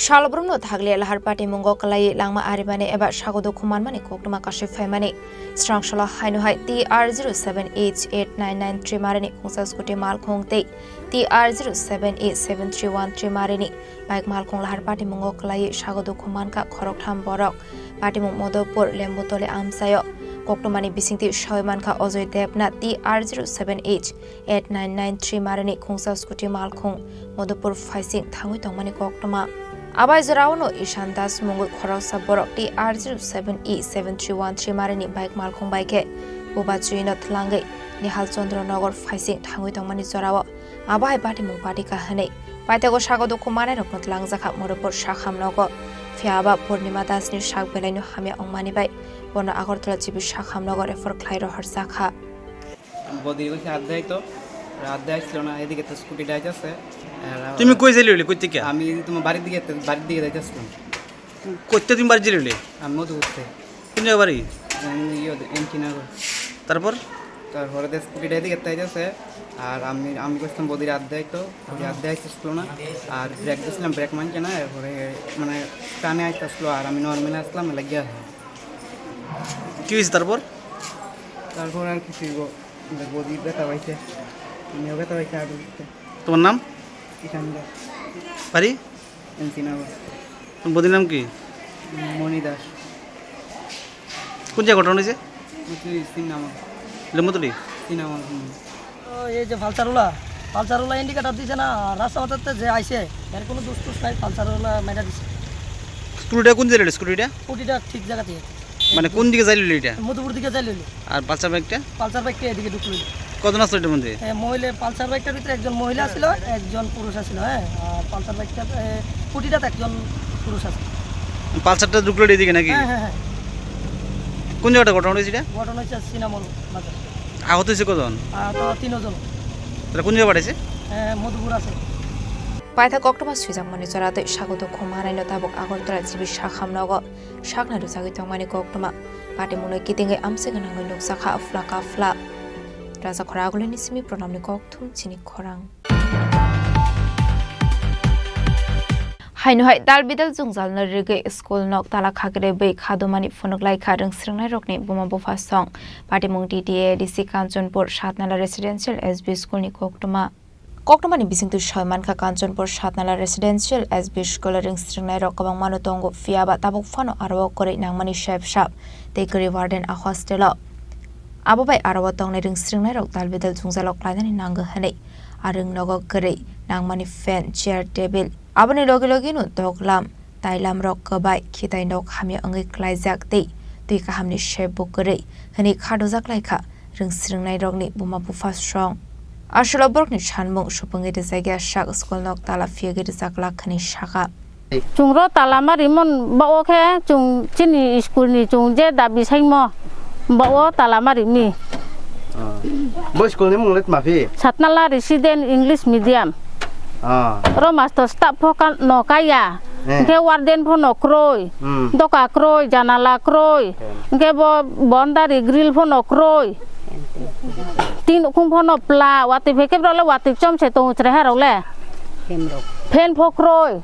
Salobrumno thaglia lahar patimungo kwlaiwi langma arimani eba sago dukhu manmani koktwma kasui phaimani. Srangsolo haino hai T R zero seven H eight nine nine three marini khungsa scooty malkhung tei T R zero seven E seven three one three marini bike malkhung lahar patimungo kwlaiwi sago dukhu mankha khoroktham borok. Patimung Modopur Lembutoli amchaio. Koktwmani bisingtwi sawi mankha Ojoy Debnath T R zero seven H eight nine nine three marini khungsa scooty malkhung Modopur phaising thangwi tongmani koktwma. Abai jorao no Ishan Das mungwi khoroksa borok T R zero seven E seven three one three marini bike malkhung bai khe bubachuino thwlangwi Nihal Chandra Nagar phaising thangwi tongmani jorao abo hai patimung patikha hwnwi paithago sago dukhu manairokno twlangjakha Modopur sakham nogo. Phiya ba Purnima Dasni sak belaino hamya wngmani bai bono Agartala G B sakham nogo refer khlai rohorjakha. বৌদি কইছে হাত দেয় তো, আর হাত দেয় আসছিল না, এদিকে তো স্কুটি ডাইট আছে। আর তুমি কই যাইলি হইলে, কই থেকে? আমি তোমার বাড়ির দিকে, বাড়ির দিকে যাইতেছিলাম। করতে তুমি বাড়ি যাইলি হইলে? আমি মধুপুর থেকে। কোন জায়গা বাড়ি? আমি ইয়ে, এমটি নগর। তারপর? তারপরে তো স্কুটি ডাইট থেকে তাই যাচ্ছে, আর আমি, আমি করছিলাম বৌদির হাত দেয় তো, বৌদি হাত দেয় আসছিল না, আর ব্রেক দিছিলাম, ব্রেক মানছে না, এরপরে মানে টানে আসতে আসলো, আর আমি নর্মালি আসলাম, লাগিয়ে আসলাম। কি হয়েছে তারপর? তারপর আর কিছু হইব, বৌদি ব্যথা পাইছে, আমিও ব্যথা পাইছে, আর তোমার নাম? ঈশান দাস। বাড়ি? এমসি নগর। তোমার বৌদির নাম কি? মণি দাস। কোন জায়গায় ঘটনা হয়েছে? হচ্ছে সিনেমা। লেম্বুতলি? সিনেমা, হুম। ও, এই যে পালসারওয়ালা, পালসারওয়ালা ইন্ডিকেটর দিছে না, রাস্তা মাথাতে যে আইছে, এর কোনো দোষ টোষ নাই, পালসারওয়ালা মেরে দিছে। স্কুটিটা কোন জায়গায়, স্কুটিটা? স্কুটিটা ঠিক জায়গাতে। মানে কোন দিকে যাইলো এটা? মধুপুর দিকে যাইলো। আর পালসার বাইকটা? পালসার বাইকটা এদিকে ঢুকলো। কজন আসলো এটার মধ্যে? এ, মহিলা, পালসার বাইকটার ভিতরে একজন মহিলা ছিল, একজন পুরুষ আছিল, হ্যাঁ। আর পালসার বাইকটা, এ, স্কুটিটাতে একজন পুরুষ আছে। পালসারটা ঢুকলো এদিকে নাকি? হ্যাঁ, হ্যাঁ, হ্যাঁ। কোন জায়গাটা ঘটনা হয়েছে এটা? ঘটনা হয়েছে সিনামল বাজার। আহত হয়েছে কজন? আহত তিনজন। তারা কোন জায়গায় পাঠাইছে? এ, মধুপুর আছে। Paitha koktwma swijak mani chwra tei sago dukhu manai no tabuk Agartala G B sakham nogo saknai rwjagwi tongmani koktwma. Patimungno kitingwi amchwi gwnangwi nukjakha phla ka phla. Raja khorang agulini simi pranamni kokthum chini khorang. Haino hai dal bidal jwngjalno rigwi school nok tala khakre bwi khadumani phunuk laikha rwngsrwngnairokni buma bupha song. Patimung T T A D C Kanchanpur Satnala Residential S B School ni koktwma. Koktwmani bisingtwi soi mankha, Kanchanpur Satnala Residential S B School o rwngsrwngnairok kwbangmano tongo, phiya ba tabuk phano aro o kwrwi nangmani sep sap tei kwrwi warden a hostel o. Abo bai aro o tongnai rwngsrwngnairok dal bidal jwngjalo klainani nango hwnwi a rwngnogo kwrwi nangmani fan, chair, table. Aboni logi logi no doglam, tailam rok kwbai, khitai nok hamya wngwi klaijak tei twi kahamni sep bo kwrwi hwnwi khadojak laikha rwngsrwngnairokni buma bupha song. Aswk borokni sanmung supungwi rwjakya sak school nok tala phiyogwi rwjak lak hwnwi saka. Chwng ro tala ma rimon ba o khe chwng chini school ni chwng je dabi saimo ba o tala ma rimi. Ah. Bo school ni mung le tma phi? Satnala Resident English Medium. Ah. Ro master staff pho ka-, no kaya. Eh. Hwnkhe warden pho no kroi. Hmm. Doka kroi, janala kroi. Eh. Hwnkhe bo boundary grill pho no kroi. Tin nukhung pho no pla, watwi phai khe borok le watwi chom se tongo chwrai ha rok le. Fan rok. Fan pho kroi.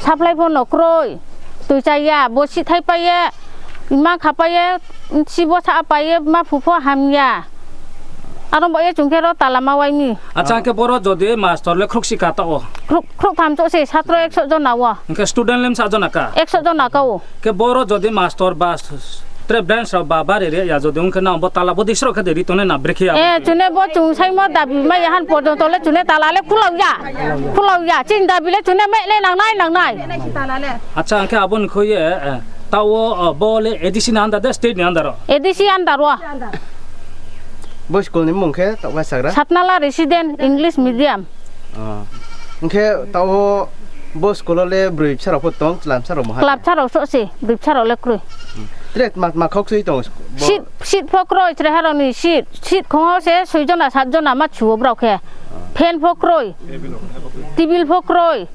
Supply pho no kroi. Twi chaya, bo si thai paye. Ma kha paye, si bo sa paye, ma phu pho hamya. Aro bo ye chwng khe ro tala ma waimi. Acha, hwnkhe boro jodi master le khruksi ka ta o? Khruk, khruk tham cho se, satro ekso jona o. Hwnkhe student lem sa jona ka? Ekso jona ka o. Khe boro jodi master ba Tre branch rok ba bari re ya, jodi wngkhe nang bo tala bo disro khe de ri tone na brekhe ya. Eh, chune bo chung saimo dabi mai han porjonto le chune tala le khulok ya. Khulok ya. Chin dabi le chune me le nang nai, nang nai. Acha, angkhe aboni khoye, eh, tawo, oh, bo le A D C ni under de, state ni under o? A D C under o. Bo school ni mung khe tokma sagra? Satnala Resident English Medium. Ah. Hwnkhe tao bo school o le bwrwi bwsarok pho tong, chwla bwsarok mo hai? Chwla bwsarok sok se, bwrwi bwsarok le kwrwi. Tre ma, ma khok swi tong bo? Seat, seat pho kwrwi, chwrai harok ni seat, seat khong o se soi jona, sat jona ma chuo borok khe. Ah. Fan pho kwrwi, table pho kwrwi,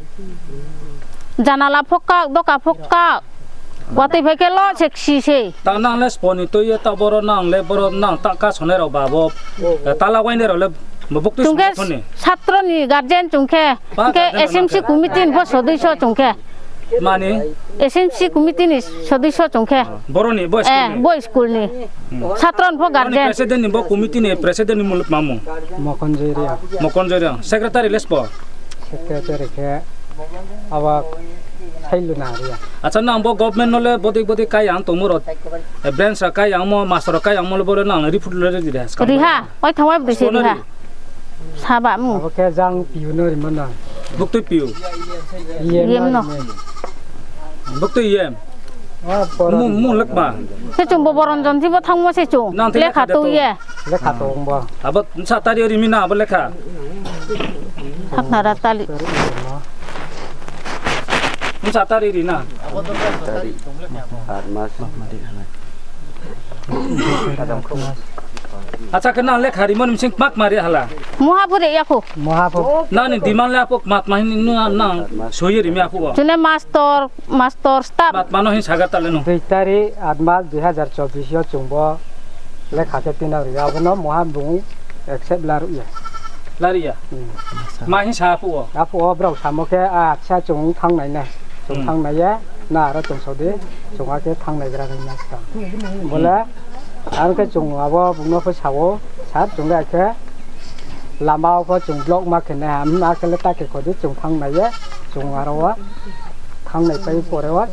janala pho kak, doka pho kak. Watwi phai khe lo se khisi se. Ta nang le sponi twi ye ta boro nang le boro nang ta ka sonai rok ba bo, eh, tala wainai rok le buk twi songthoni. Chungkhe satro ni guardian chungkhe, ba hwnkhe guardian S M C committee ni bo sodisyo chungkhe. Mani? S M C committee ni sodisyo chungkhe. Boroni bo school ni? Eh, bo school ni. Hmm. Satro ni bo boroni guardian. President ni bo committee ni president ni muluk mamung? Mokonjoi Reang. Mokonjoi Reang. Secretary lespo? Secretary khe abo Sailuna Reang. Acha, nang bo government no le bodik bodik kai ang tongmo rok, eh, branch rok kai ang mo, master rok kai ang mo le bo le nang report le ready de. Riha, oi thangwai bwdwi se Sponari. Riha. Saba mu. Abo khe jang piu no rimo no. Buk twi piu. Yem no. Buk twi yem. Ah, pora. Mu, mu lekma. Se chung bo boron jon thibo thangmo se chung. Nang thile lekha kha de tu to ye. Lekha to wngbo. Abo sa tari ori mina abo lekha. Hakna ra tali. Sa tari ri na. Tari. Ar mas. Acha kena lekha ri mon mising mak mari hala. Muha phure yaku. Muha phu. Na ni diman le apok mat mahin nu na soye ri mi apok. Chune master, master staff. Mat mano hin sagar tale no. Dui tari at mas dui hazar chobbish yo chungbo. Lekha khe tino ri, abono moha bung accept laru ya. Lari ya? Hmm. Ma hin sa apu o? Apu o brok samo khe, a, acha chung thang nai na. Chung Hmm. thang nai ya, na aro chung sodi, chung a khe thang nai gra nai na sa. Bole, aro khe chung abo bung no pho sao, sir chung ga khe lama o pho chung block ma khe na, am a khe le ta khe khodi chung thang nai ya, chung aro o thang nai pai pore o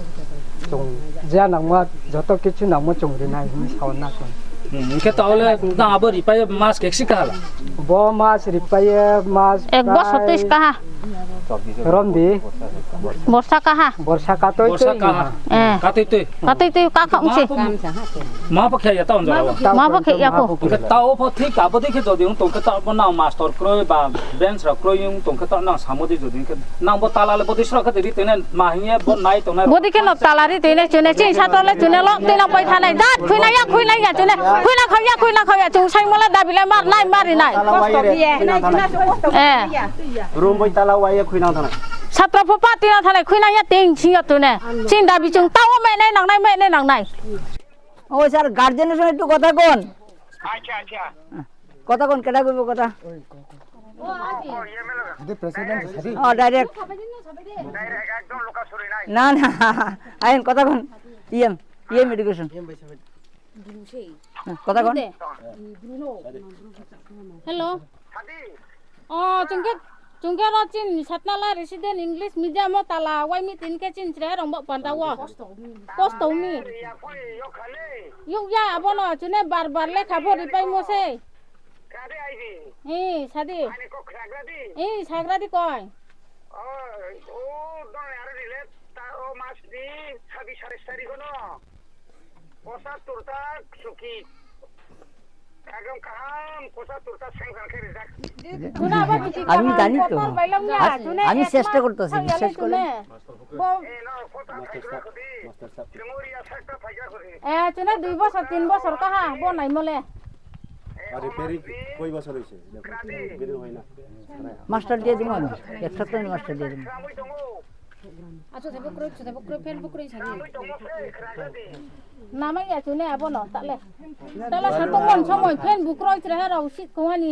chung ja nang ma joto kichu nang ma chung ri nai hin sao na chung. Hmm, hwnkhe taole nang abo ripai mas kek si kahala? Bo mas ripai mas Ek bosor prai twi kaha. Romdi. Borsa kaha. Borsa katoi Borsa twi kaha. Eh. Katoi twi. Katoi twi kakha ungsi. Ma pa khe ya taon jora. Ma pa khe ya ko. Hwnkhe tao pho thik abo dikhe jodi ung tongkhe tao bo nang master kroi ba bench rok kroi ung tongkhe tao nang samodi jodi hwnkhe nang bo tala le bodi srok khe ri tene ma hiye bo nai tongnai. Bodi khe no tala ri tene chune ching sator le chune lok tene pai thanai. Dat khuina ya khuina ya chune. Khuina khau ya khuina khau ya chung sai mola dabi le mar nai mari nai. Eh. Room bai tala wai ya khuina thanai. Satra pho pa tina thanai khuina ya ting sing ya tune. Ching dabi chung tao me nai nang nai me nai nang nai. ও স্যার, গার্জেনের সঙ্গে একটু কথা কোন। আচ্ছা, আচ্ছা। কথা কোন, কেটা কইব কথা? ও, প্রেসিডেন্ট সাথে। ও, ডাইরেক্ট। ডাইরেক্ট, একদম লুকাচুরি নাই। না, না, আইন কথা কোন? EM, EM education. হ্যাঁ, কথা কোন? হ্যালো। সাথী। ও, চুংকে, চুংকে র চিন, সাতনালা রেসিডেন্ট ইংলিশ মিডিয়াম ও তালা, ওয়াই মি তিন কে চিন, রে রং বক পান্ডা ও। কষ্ট me. Yuk ya, abono, chune bar bar lekha bo ripai mo se. Kade aidi? Ee, sadi. Ani kok sagradi? Ee, sagradi koi. O, o, don are rile, ta o mas di, sabi sare sari kono. Posa turta suki. Ekdom kaham, posa turta seng seng khe rijak. আমি জানি তো। আমি চেষ্টা করতেছি, বিশ্বাস করেন। Bo- Master staff, master staff. Eh, chune dui bosor, tin bosor kaha, bo nai mole. Repairing koi bosor hoise? Repairing hoy na. Master দিয়ে দিব আমি, এক সপ্তাহ মাস্টার দিয়ে দিব। Acho thebo kroi, acho thebo kroi, fan bo kroi sadi. Namai ya chune abono, tale. Tale satong mon somoi, fan bo kroi chire hero, sit kongani.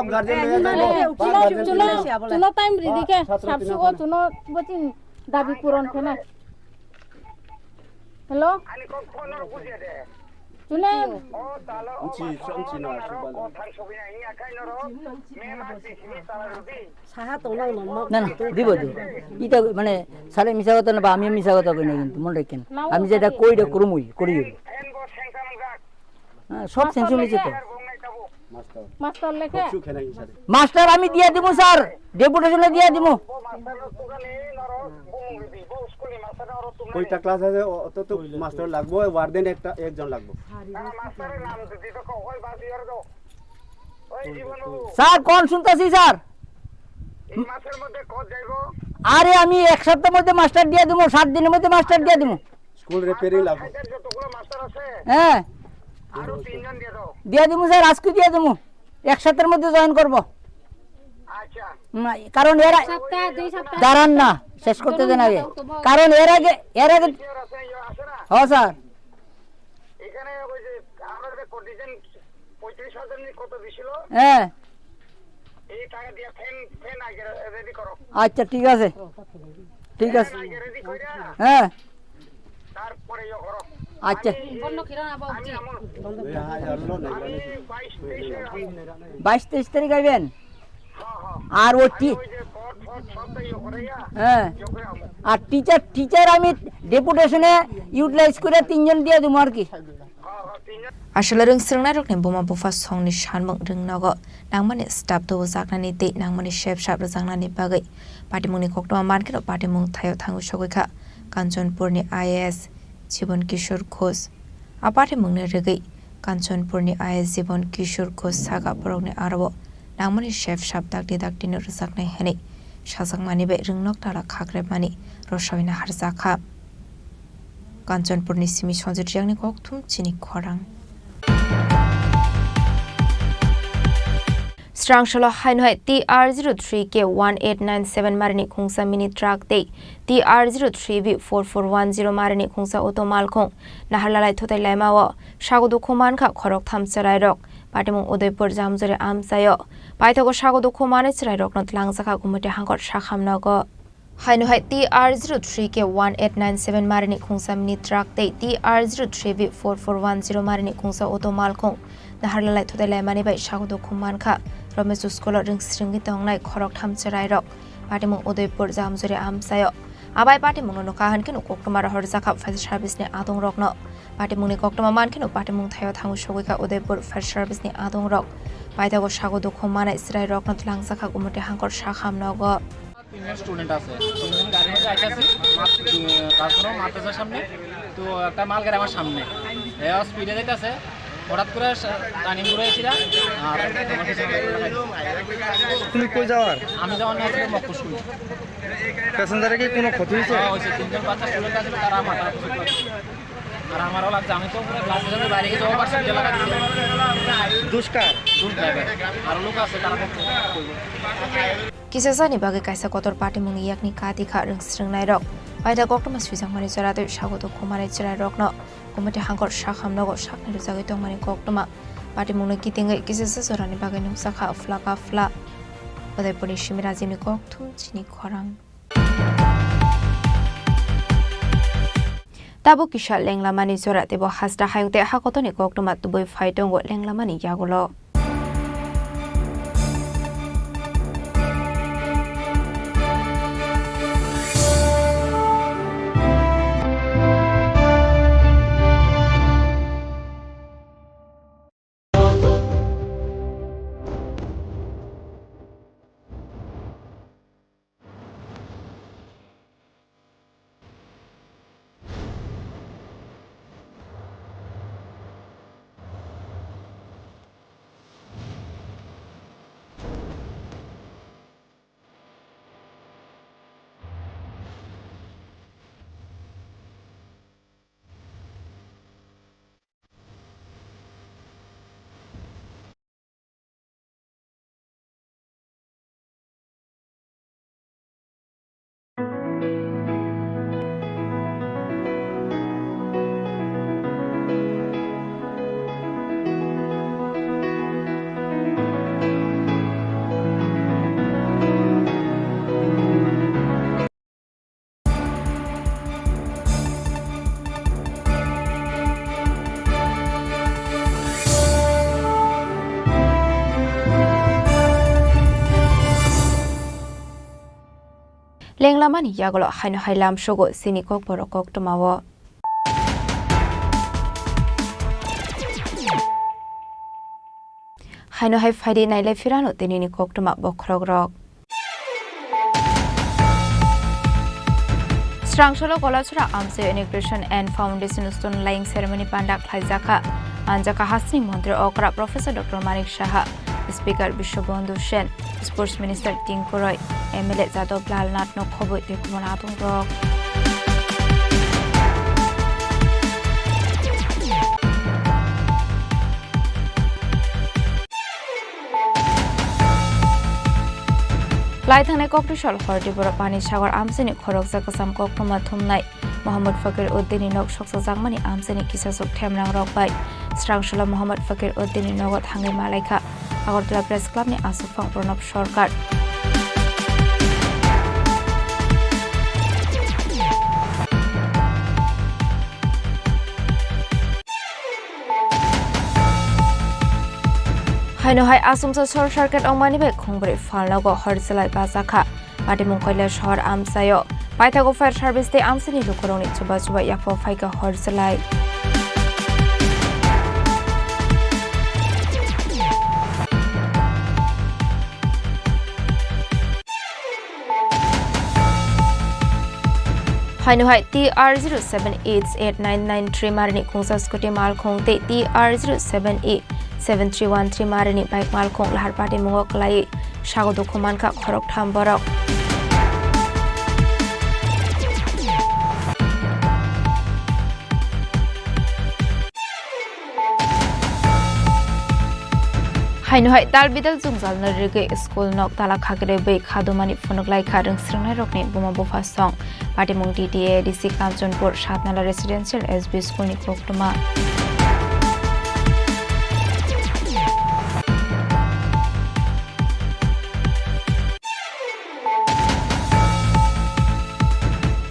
bap guardian loya jaibo, bap guardian loya. Chuno time ridi khe, sabsu o chuno bochin dabi puron khena. Hello? Chune. Saha tongnang no. Na, na, dibo, dibo. Ita, mane, sale misa kotha na ba, ami misa kotha koi na kintu, mon rakhen. Ami jeta koi da kurumui, kuri. Ha, sob sengsu miche to. Master lekhe. Master ami dia dimu, sir. Deputation e dia dimu. Koita class ase, o, oto to master lagbo, warden ekta, ekjon lagbo. Sir, kon suntasi, sir? Are, ami ek saptah moddhe master dia dimu, sat dinor moddhe master dia dimu. School repairing lagbo. হ্যাঁ। আরো তিনজন দিয়ে দাও। দিয়া দিমু স্যার, আজকে দিয়া দিমু। এক সপ্তাহের মধ্যে জয়েন করব। আচ্ছা। উম, কারণ এরা এক সপ্তাহ, দুই সপ্তাহ। দাঁড়ান না, শেষ করতে দেন আগে। কারণ এর আগে, এর আগে, সিনিয়র আছে, ইয়ে আছে না? হ্যাঁ স্যার। এখানে ওই যে আমরা যে কন্ডিশন পঁয়ত্রিশ হাজার নিয়ে কত দিছিল? হ্যাঁ। এই টাকা দিয়ে ফ্যান, ফ্যান আগে রেডি করো। আচ্ছা, ঠিক আছে। ঠিক আছে। ফ্যান আগে রেডি করে, হ্যাঁ। তারপরে ইয়ে করো। আচ্ছা। আমি, বন্ধ খিরো না, বাবুজি। আমি আমার, আমি বাইশ তেইশে আমি বাইশ তেইশ তারিখ আইবেন? হ্যাঁ, হ্যাঁ। আর ওই আমি টি-, ওই যে কট ফট সবটা ইয়ে করে, ইয়া, হ্যাঁ। ইয়ে করে আমি। আর টিচার, টিচার আমি ডেপুটেশনে ইউটিলাইজ করে তিনজন দিয়ে দেবো আর কি। Aswk le rwng swrwngnairokni buma bupha songni sanmung rwngnogo nangmani staff tubujaknani tei nangmani sep sap rwjaknani bagwi patimungni koktwma mankhe patimung thaio thangwi sogwi kha Kanchanpurni I A S Jibon Kishore Ghosh. A patimungni rwgwi Kanchanpurni I A S Jibon Kishore Ghosh saka borokni aro nangmani sep sap dakti daktino rwjaknai hwnwi sajakmani bai rwngnok tala khakrepmani rwsawina harjakha. Kanchanpurni simi Sanjit Riyangni kokthum chini khorang. Srangsalo haino hai T R zero three K one eight nine seven marini khungsa mini truck tei T R zero three B four four one zero marini khungsa auto malkhung naharlalai thutai laimao sago dukhu mankha khoroktham chwrairok. Patimung Udaipur Jamjori amchaio paithago sago dukhu manwi chwrairokno twlangjakha Gumati hangkor sakham nogo. Haino hai T R zero three K one eight nine seven marini khungsa mini truck tei T R zero three B four four one zero marini khungsa auto malkhung naharlalai thutai laimani bai sago dukhu mankha Ramesh school o rwngsringwi tongnai khoroktham chwrairok. Patimung Udaipur Jamjori amchaio. Abai patimungno nukha hwnkheno koktwma rohorjakha fire service ni adongrokno. Patimungni koktwma mankheno patimung thaio thangwi sogwi kha Udaipur fire service ni adongrok. Paithago sago dukhu manai chwrairokno twlangjakha Gumati hangkor sakham nogo. তিনজন স্টুডেন্ট আছে, তিনজন গাড়ির মধ্যে আইতাছি, রাজধানী মাদ্রাসার সামনে। তো একটা মাল গাড়ি আমার সামনে, এ স্পিডে যাইতাছে, হঠাৎ করে টার্নিং ঘুরে এসে আর আমার পিছনে গাড়ি লাগাই দিছে। তুমি কই যাওয়ার? আমি যাওয়ার না আসলে মক্কু স্কুল। প্যাসেঞ্জারে কি কোনো ক্ষতি হয়েছে? হ্যাঁ, হয়েছে। তিনজন বাচ্চা স্টুডেন্ট আছিল, তারা মাথার উপর আর আমারও লাগছে। আমি তো পুরো গ্লাসের সাথে বাইরে গেছি, ও পাশে লাগাই দিছে। দুষ্কার? দুষ ড্রাইভার। আরো লোক আছে, তারা করবো। Kisasani bagwi kaisa kotor patimungni yakni kati kha rwngsrwngnairok. Paida koktwma swijakmani joratwi sago dukhu manai chwrairokno Gumati hangkor sakham nogo sakni rwjagwi tongmani koktwma. Patimungno kitingwi kisasa jorani bagwi nukjakha phla ka phla. Udaipurni simi Rajibni kokthum chini khorang. Tabuk kisa lenglamani jora teibo hasta hayung tei hakotorni koktwma tubui phai tongo lenglamani yagulo. Lenglamani yagulo haino hai lamsogo chini kokborok koktwmao. Haino hai phaidi nailai phirano tinini koktwma bokhorokrok. Srangsolo Golachora Amchaio Inauguration and Foundation Stone Laying Ceremony panda khlaijakha. Manjakha hasteni montri okra Professor Doctor Manik Saha, Speaker Bishwabandhu Sen, Sports Minister Tinku Roy, M L A Jadab Lal Nath no khobwi tei kubun adongrok. Lai thangnai kokti sal hor Tripura Pani Sagar amchaini khoroksa kwcham koktwma thumnai Mohammad Fakir Uddinni nok soksajakmani amchaini kisasuk themrangrok bai Srangsolo Mohammad Fakir Uddinni nogo thangwi malaikha Agartala Press Clubni aswkphang Pranab Sarkar. Haino hai aswngsa short circuit wngmani bai khungbrwi phalnogo hor chwlai bachakha. Patimung Koilashahar amchaio paithago fire service tei amchaini lukurokni chuba chuba yaphao phaikha hor chwlai. Haino hai T R zero seven eight eight nine nine three marini khungsa scooty malkhung tei T R zero seven E seven three one three marini bike malkhung lahar patimungo kwlaiwi sago dukhu mankha khoroktham borok. Haino hai tal bidal jwngjalno rigwi school nok tala khakirwi bwi khadumani phunuk laikha rwngsrwngnairokni buma bupha song. Patimung T T A D C Kanchanpur Satnala Residential S B School ni koktwma.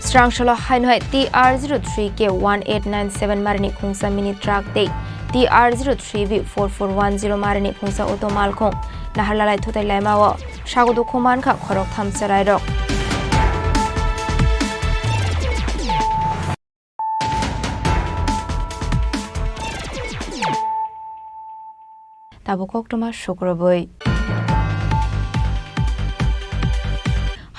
Srangsolo haino hai T R zero three K one eight nine seven marini khungsa mini truck tei T R zero three B four four one zero marini khungsa auto malkhung naharlalai thutai laimao sago dukhu mankha khoroktham chwrairok. Tabuk koktwma sukrubwi.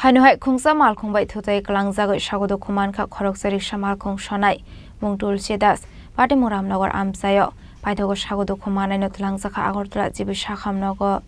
Haino hai khungsa malkhung bai thutai kwlangjagwi sago dukhu mankha khoroksa riksa malkhung sonai mung Tulsi Das, Patimung Ramnagar amchaio paithago sago dukhu manaino twlangjakha Agartala G B Sakham nogo.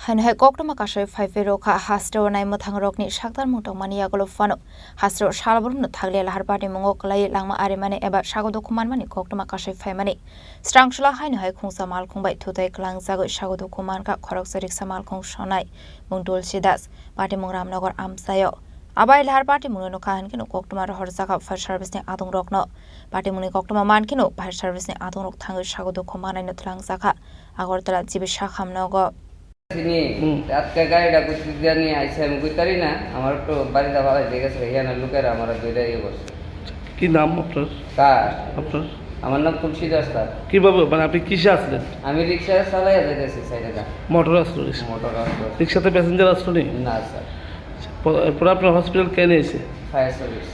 Haino hai koktwma kasai phai phai rwkha, hasteo nai mwthangrokni saktarmung tongmani yagulo phano hasteo salbrumno thakle lahar patimungo kwlaiwi langma arimani eba sago dukhu manmani koktwma kasai phaimani. Srangsolo haino hai khungsa malkhung bai thutai kwlangjagwi sago dukhu mankha khoroksa riksa malkhung sonai mung Tulsi Das, Patimung Ramnagar amchaio. Abai lahar patimungno nukha hinkhe no koktwma rohorjakha fire service ni adongrokno. Patimungni koktwma mankhe no fire service ni adongrok thangwi sago dukhu manaino twlangjakha Agartala G B Sakham nogo. Sini, hmm, atka gari da kuchuk jani aisa mugui tari na, amar to bari da bhalo jega se hiya na lukai ra amara doi da iye bos. কি নাম আপনার? কার? আপনার? আমার নাম তুলসী দাস স্যার। কিভাবে, মানে, আপনি কিসে আসলেন? আমি রিক্সা চালাইয়া যাইতেছি সাইডে দা। মোটর আসলো রিক্সা? মোটর আসলো। রিক্সাতে প্যাসেঞ্জার আসলো নি? না স্যার। প-, এরপরে আপনার হসপিটাল কে নিয়ে এসে? Fire service.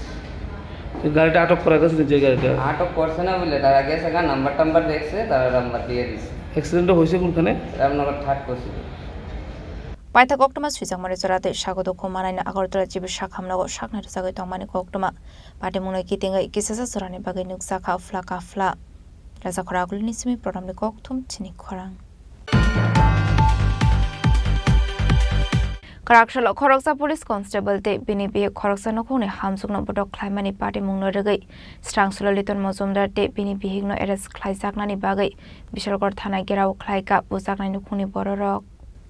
গাড়িটা আটক করা গেছে নি যে গাড়িটা? আটক করছে না বলে তারা গেছে গা, নাম্বার টাম্বার দেখছে, তারা নাম্বার দিয়ে দিছে। অ্যাক্সিডেন্টটা হয়েছে কোনখানে? রামনগর থার্ড করছিল। Paithak koktwma swijakmani jora tei sago dukhu manaino Agartala G B Sakham nogo saknai rwjagwi tongmani koktwma. Patimungno kitingwi kisasa jorani bagwi nukjakha phla ka phla. Rajakhor Agulini simi programni kokthum chini khorang. Kwraksalo khoroksa police constable tei bini bihik khoroksa nukhungni hamjwkno bodok khlaimani patimungno rwgwi Srangsolo Liton Mojumdar tei bini bihikno arrest khlaijaknani bagwi Bishalgarh thana gherao khlaikha bujaknai nukhungni bororok.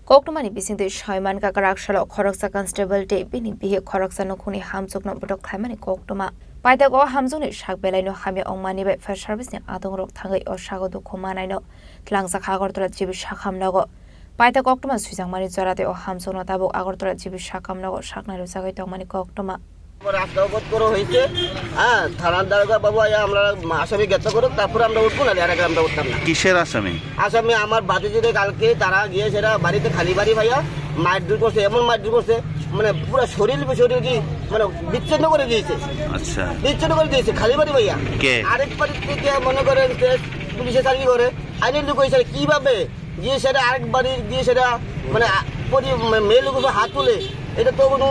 Koktwmani bisingtwi saimankha kwraksalo khoroksa constable tei bini bihik khoroksa nukhungni hamjwkno bodok khlaimani koktwma. Paithak o hamjwkni sak belaino hamya wngmani bai fire service ni adongrok thangwi o sago dukhu manaino twlangjak Agartala G B Sakham nogo. Paithak koktwma swijakmani jora tei o hamjwkno tabuk Agartala G B Sakham nogo saknai rwjagwi tongmani koktwma. রাস্তা অবরোধ করা হয়েছে। হ্যাঁ, থানার দারোগা বাবু আয়া আমরা আসামি গ্রেপ্তার করুক, তারপরে আমরা উঠবো, নাহলে এর আগে আমরা উঠতাম না। কিসের আসামি? আসামি আমার ভাতিজিরে কালকে তারা গিয়ে সেটা বাড়িতে খালি বাড়ি ভাইয়া, মারধর করছে, এমন মারধর করছে, মানে পুরো শরীর, শরীর কি মানে বিচ্ছিন্ন করে দিয়েছে। আচ্ছা। বিচ্ছিন্ন করে দিয়েছে, খালি বাড়ি ভাইয়া। কে? আরেক বাড়ি থেকে মনে করেন যে পুলিশে চাকরি করে, আইনের লোক হয়েছে কিভাবে গিয়ে সেটা আরেক বাড়ির গিয়ে সেটা মানে আ-, পরি-, মে-, মেয়ে লোকের উপর হাত তুলে, এটা তো কোনো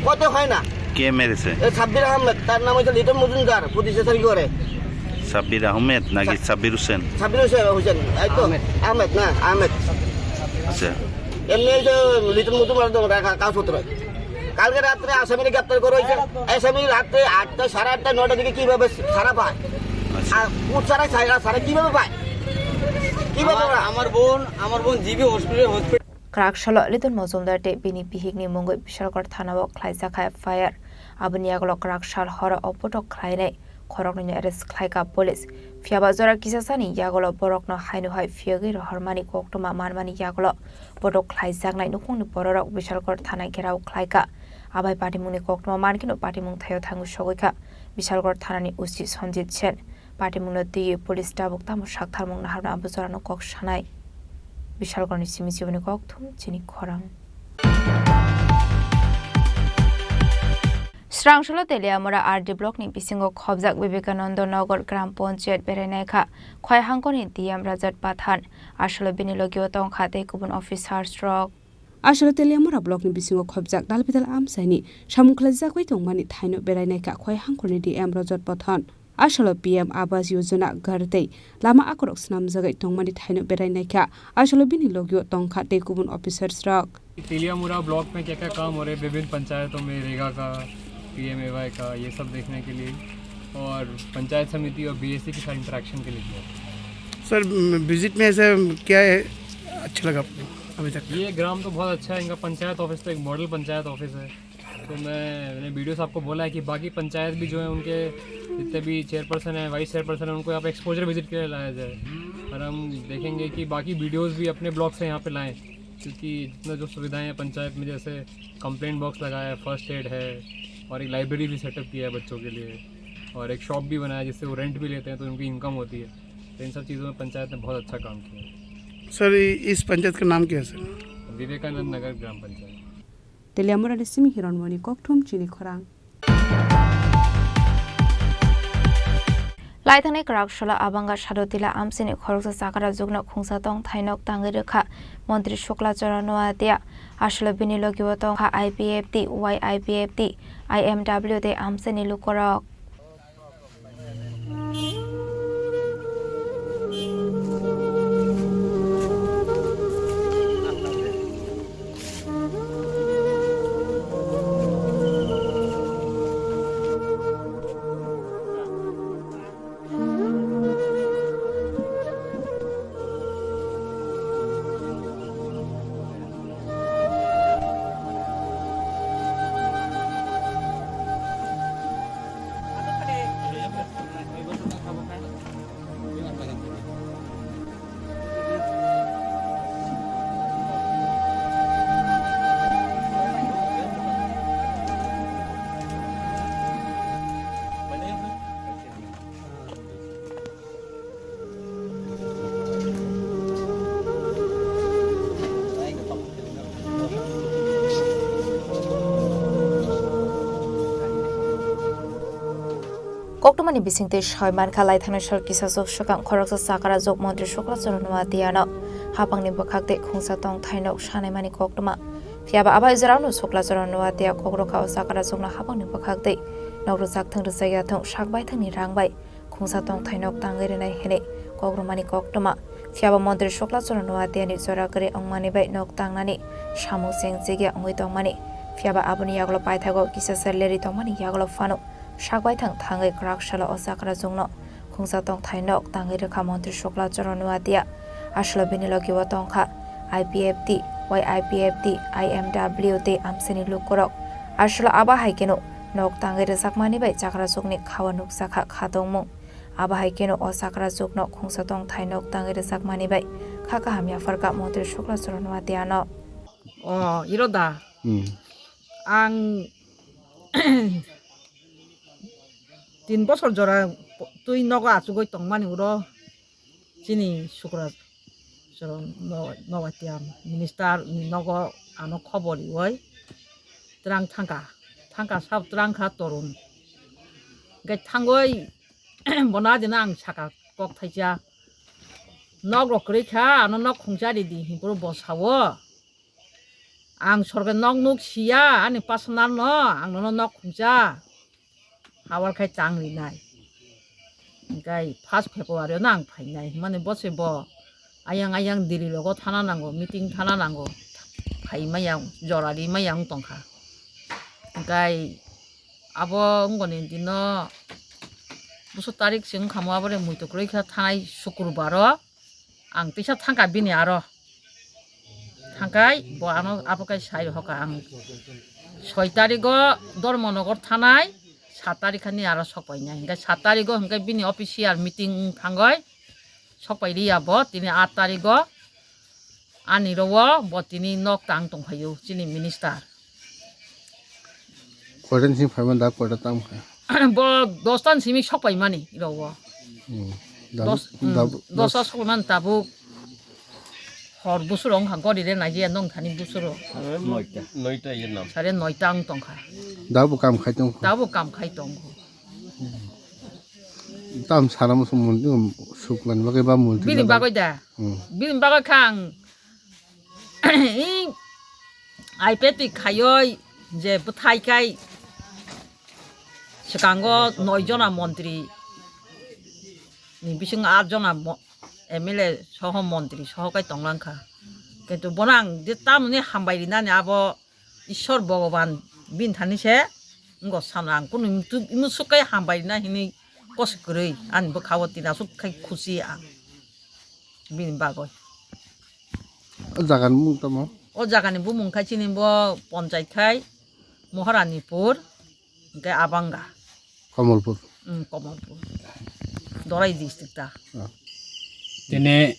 কথা হয় না। কে মেরেছে? এ সাব্বির আহমেদ, তার নাম হচ্ছে লিটন মজুমদার, পুলিশে চাকরি করে। সাব্বির আহমেদ নাকি সা- সাব্বির হোসেন? সাব্বির হোসেন, হোসেন, এই তো আহমেদ। আহমেদ না, আহমেদ। আচ্ছা। এমনি এই তো লিটন মজুমদার তো ওরা কা-, কাগজপত্র। কালকে রাত্রে আসামিরে গ্রেপ্তার করা হয়েছে। আসামি রাত্রে আটটা, সাড়ে আটটা, নয়টা দিকে কিভাবে ছাড়া পায়? আচ্ছা। আর কোর্ট ছাড়া, ছাড়া, ছাড়া কিভাবে পায়? কিভাবে আমার, পায়? আমার বোন, আমার বোন জিবি হসপিটালে, হসপিটালে Kwrak salo Liton Mojumdar tei bini bihikni mungwi Bishalgarh thanao khlaijak hai F I R. Aboni yagulo kwrak sal horo o botok khlainai khoroknwino arrest khlaikha police. Phiyaba jora kisasani yagulo borokno haino hai phiyogwi rohormani koktwma manmani yagulo botok khlaijaknai nukhungni bororok Bishalgarh thana gherao khlaikha. Abai patimungni koktwma mankhe no patimung thaio thangwi sogwikha Bishalgarh thanani O C Sanjit Sen. Patimungno twiwi police tabuk tamo saktharmung naharno abo jorano kok sanai. Bishalgarhni simi chiboni kokthum chini khorang. Srangsola Teliamura R D blockni bisingo khobjak Vivekananda Nagar Gram Panchayat berainaikha Khwaihangkoni D M Rajat Pathan, asolo bini logio tongkha tei kubun officers rok. Asolo Teliamura blockni bisingo khobjak dalbidal amchaini samung khlaijagwi tongmani thaino berainaikha Khwaihangkoni D M Rajat Pathan. Asolo P M Awas Yojana, ghar tei lama akorok swnamjagwi tongmani thaino berainaikha. Asolo bini logio tongkha tei kubun officers rok. Teliamura block में क्या क्या काम हो रहे हैं विभिन्न पंचायतों में, रेगा का, पीएमएवाई का, ये सब देखने के लिए, और पंचायत समिति और बीएसी के साथ इंटरेक्शन के लिए किया। सर, विजिट में ऐसा क्या है अच्छा लगा आपको अभी तक? ये ग्राम तो बहुत अच्छा है, इनका पंचायत ऑफिस तो एक मॉडल पंचायत ऑफिस है। तो मैं, मैंने वीडियो साहब को बोला है कि बाकी पंचायत भी जो है उनके जितने भी चेयरपर्सन है, वाइस चेयरपर्सन है, उनको यहाँ पे एक्सपोजर विजिट के लिए लाया जाए। और हम देखेंगे कि बाकी वीडियोज़ भी अपने ब्लॉक से यहाँ पे लाएँ, क्योंकि जितना जो सुविधाएँ हैं पंचायत में, जैसे कंप्लेंट बॉक्स लगाया है, फर्स्ट एड है और एक लाइब्रेरी भी सेटअप किया है बच्चों के लिए और एक शॉप भी बनाया है, जिससे वो रेंट भी लेते हैं तो उनकी इनकम होती है। तो इन सब चीज़ों में पंचायत ने बहुत अच्छा काम किया है। सर, इ-, इस पंचायत का नाम क्या है सर? विवेकानंद नगर ग्राम panchayat. Teliamurani simi hironmoni kokthum chini khorang. Laithangnai kwrak solo abanga Sadotila amsini khoroksa chakrajwkno khungsa tongthai nok tangwi rwkha Montri Shukla Charan Noatia. Asolo bini logio tongkha I P F T, Y I P F T, I M W tei amsini lukorok. Koktwmani bisingtwi soi mankha, laithangnai sal kisa swk swkang khoroksa chakrajwk Montri Shukla Charan Noatia no hapangni bwkhak tei khungsa tongthai nok sanaimani koktwma. Phiyaba abai jorao no Shukla Charan Noatia kok rwkha o chakrajwk no hapangni bwkhak twi nok rwchak thung rwchak ya thung sak baithang ni rang bai khungsa tongthai nok tangwi rwnai hwnwi kok rwmani koktwma. Phiyaba Montri Shukla Charan Noatia ni jora kwrwi wngmani bai nok tangnani samung chengjigya wngwi tongmani. Phiyaba aboni yagulo paithago kisa se leri tongmani yagulo phano sak baithang thangwi kwrak salo o chakrajwkno khungsa tongthai nok tangwi rwkha Montri Shukla Charan Noatia. Asolo bini logio tongkha I P F T, Y I P F T, I M W tei amsini lukurok. Asolo abo hai kheno nok tangwi rwjakmani bai chakrajwkni khao nukjakha khatungmung. Abo hai kheno o chakrajwkno khungsa tongthai nok tangwi rwjakmani bai kha kaham yapharkha Montri Shukla Charan Noatia no. O, iro da? Hmm. Ang tin bosor jora twi nogo achugwi tongmani uro chini Shukla Charan Noatia minister ni nogo ano khobor riwi twrang thangkha, thangkha sab twrang kha torun. Hwnkhe thangwi bono adino ang sakha kok thaisa, "Nok rok kwrwi kha, ano nok khungsa ridi," hinphuru bo sao, "Ang sorkar nok nuk siya, ani personal no, ang nono nok khungsa." Hawar khai tang rinai. Hingkai first February no ang phainai. Himani bo se bo ayang ayang Delhi logo thana nango, meeting thana nango. Phai maya, jora ri maya wng tongkha. Hingkai abo wngoni dino buso tarik se wngkha mo, abore muitu kwrwi kha thanai Sukrubaro. Ang tisa thangkha bini aro. Thangkai bo ano abo kai sai hoka ang. Soi tarigo Dharmanagar thanai, sat tarik hani aro sokpainai. Hingke sat tarigo hingke bini official meeting wng thangoi sokpai riya bo. Tini at tarigo ani rowo bo tini nok tang tongphaio chini minister. Koitan simi phaiman da koita tam kha. Bo dos tan simi sokpaimani rowo. Hmm. Dabu, Dos, hmm, dabu, dos dos. Ta sokpaimani tabuk. Hor busuro wngkha gori re nai je nong thani busuro. Noita. Noita ye nam. Sare noita wng tongkha. Dabu kam khai tong. Dabu kam khai tongo. Tam sana musu muntri suklan bagwi ba muntri. Bini bagwi da. Hmm. Bini bagwi kha ang I P F T khaioi je bwthai kai swkango noi jona montri ni bisingo at jona mo-, M L A soho montri soho kai tonglang kha. Kintu bono ang je tamoni hambai rinani abo Ishwar Bhogoban bini thani se wngkha sano ang kunu muitu-, musuk kai hambai rina hinui kosok kwrwi ani bwkha o tini aswk khai khusi ang bini bagwi. O jaga ni bumung tamo? O jaga ni bumung khai chini bo ponchai khai Moharanipur, hingke Abanga. Kamalpur. Hmm, Kamalpur. Dorai district ta. Ah. Tini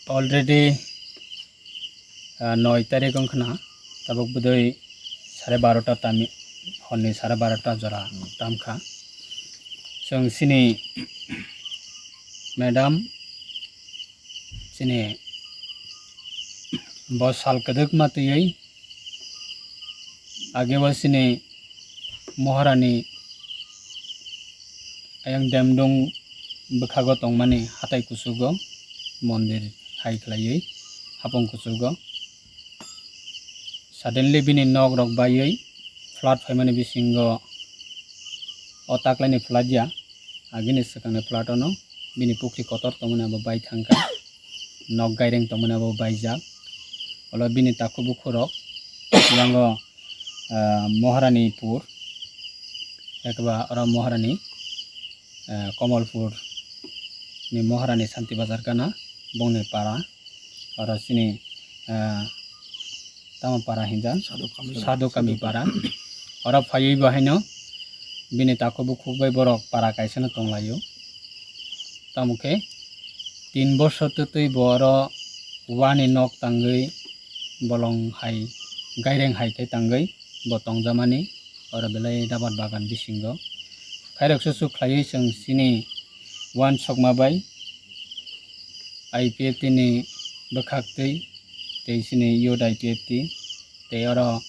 already, ah, noi tarik wngkhana, tabuk bwdwi sare barota tami, honni sare barota jora tamkha. Chwng chini madam, chini bo sal kwdwkma twiwi, Age o chini Moharani ayang Demdung bwkhago tongmani hatai kuchugo mondir hai khlaiwi hapung kuchugo. Suddenly bini nok rok baiwi flood phaimani bisingo o taklaini flood ya. Agini swkangni plat ono bini pukri kotor tongmani abo bai thangkha, nok gaireng tongmani abo baijak, olo bini takhuk bukhuk rok yango, ah, Moharani pur, ekba oro Moharani, ah, Komolpur ni Moharani Santi Bazar gana bongni para. Oro chini, ah, tamo para hinjak? Sadhu Kami. Sadhu Kami para. Oro phaiwi bo haino bini takhuk bukhuk bai borok para kaisa no tonglaio. Tamo khe tin bosor twtwi bo oro wani nok tangwi bolong hai gaireng hai khe tangwi bo tongjamani oro belai rabar bagan bisingo. Khairok susu khlaiwi chwng chini uansukma bai I P F T ni bwkhaktwi tei chini youth I P F T tei oro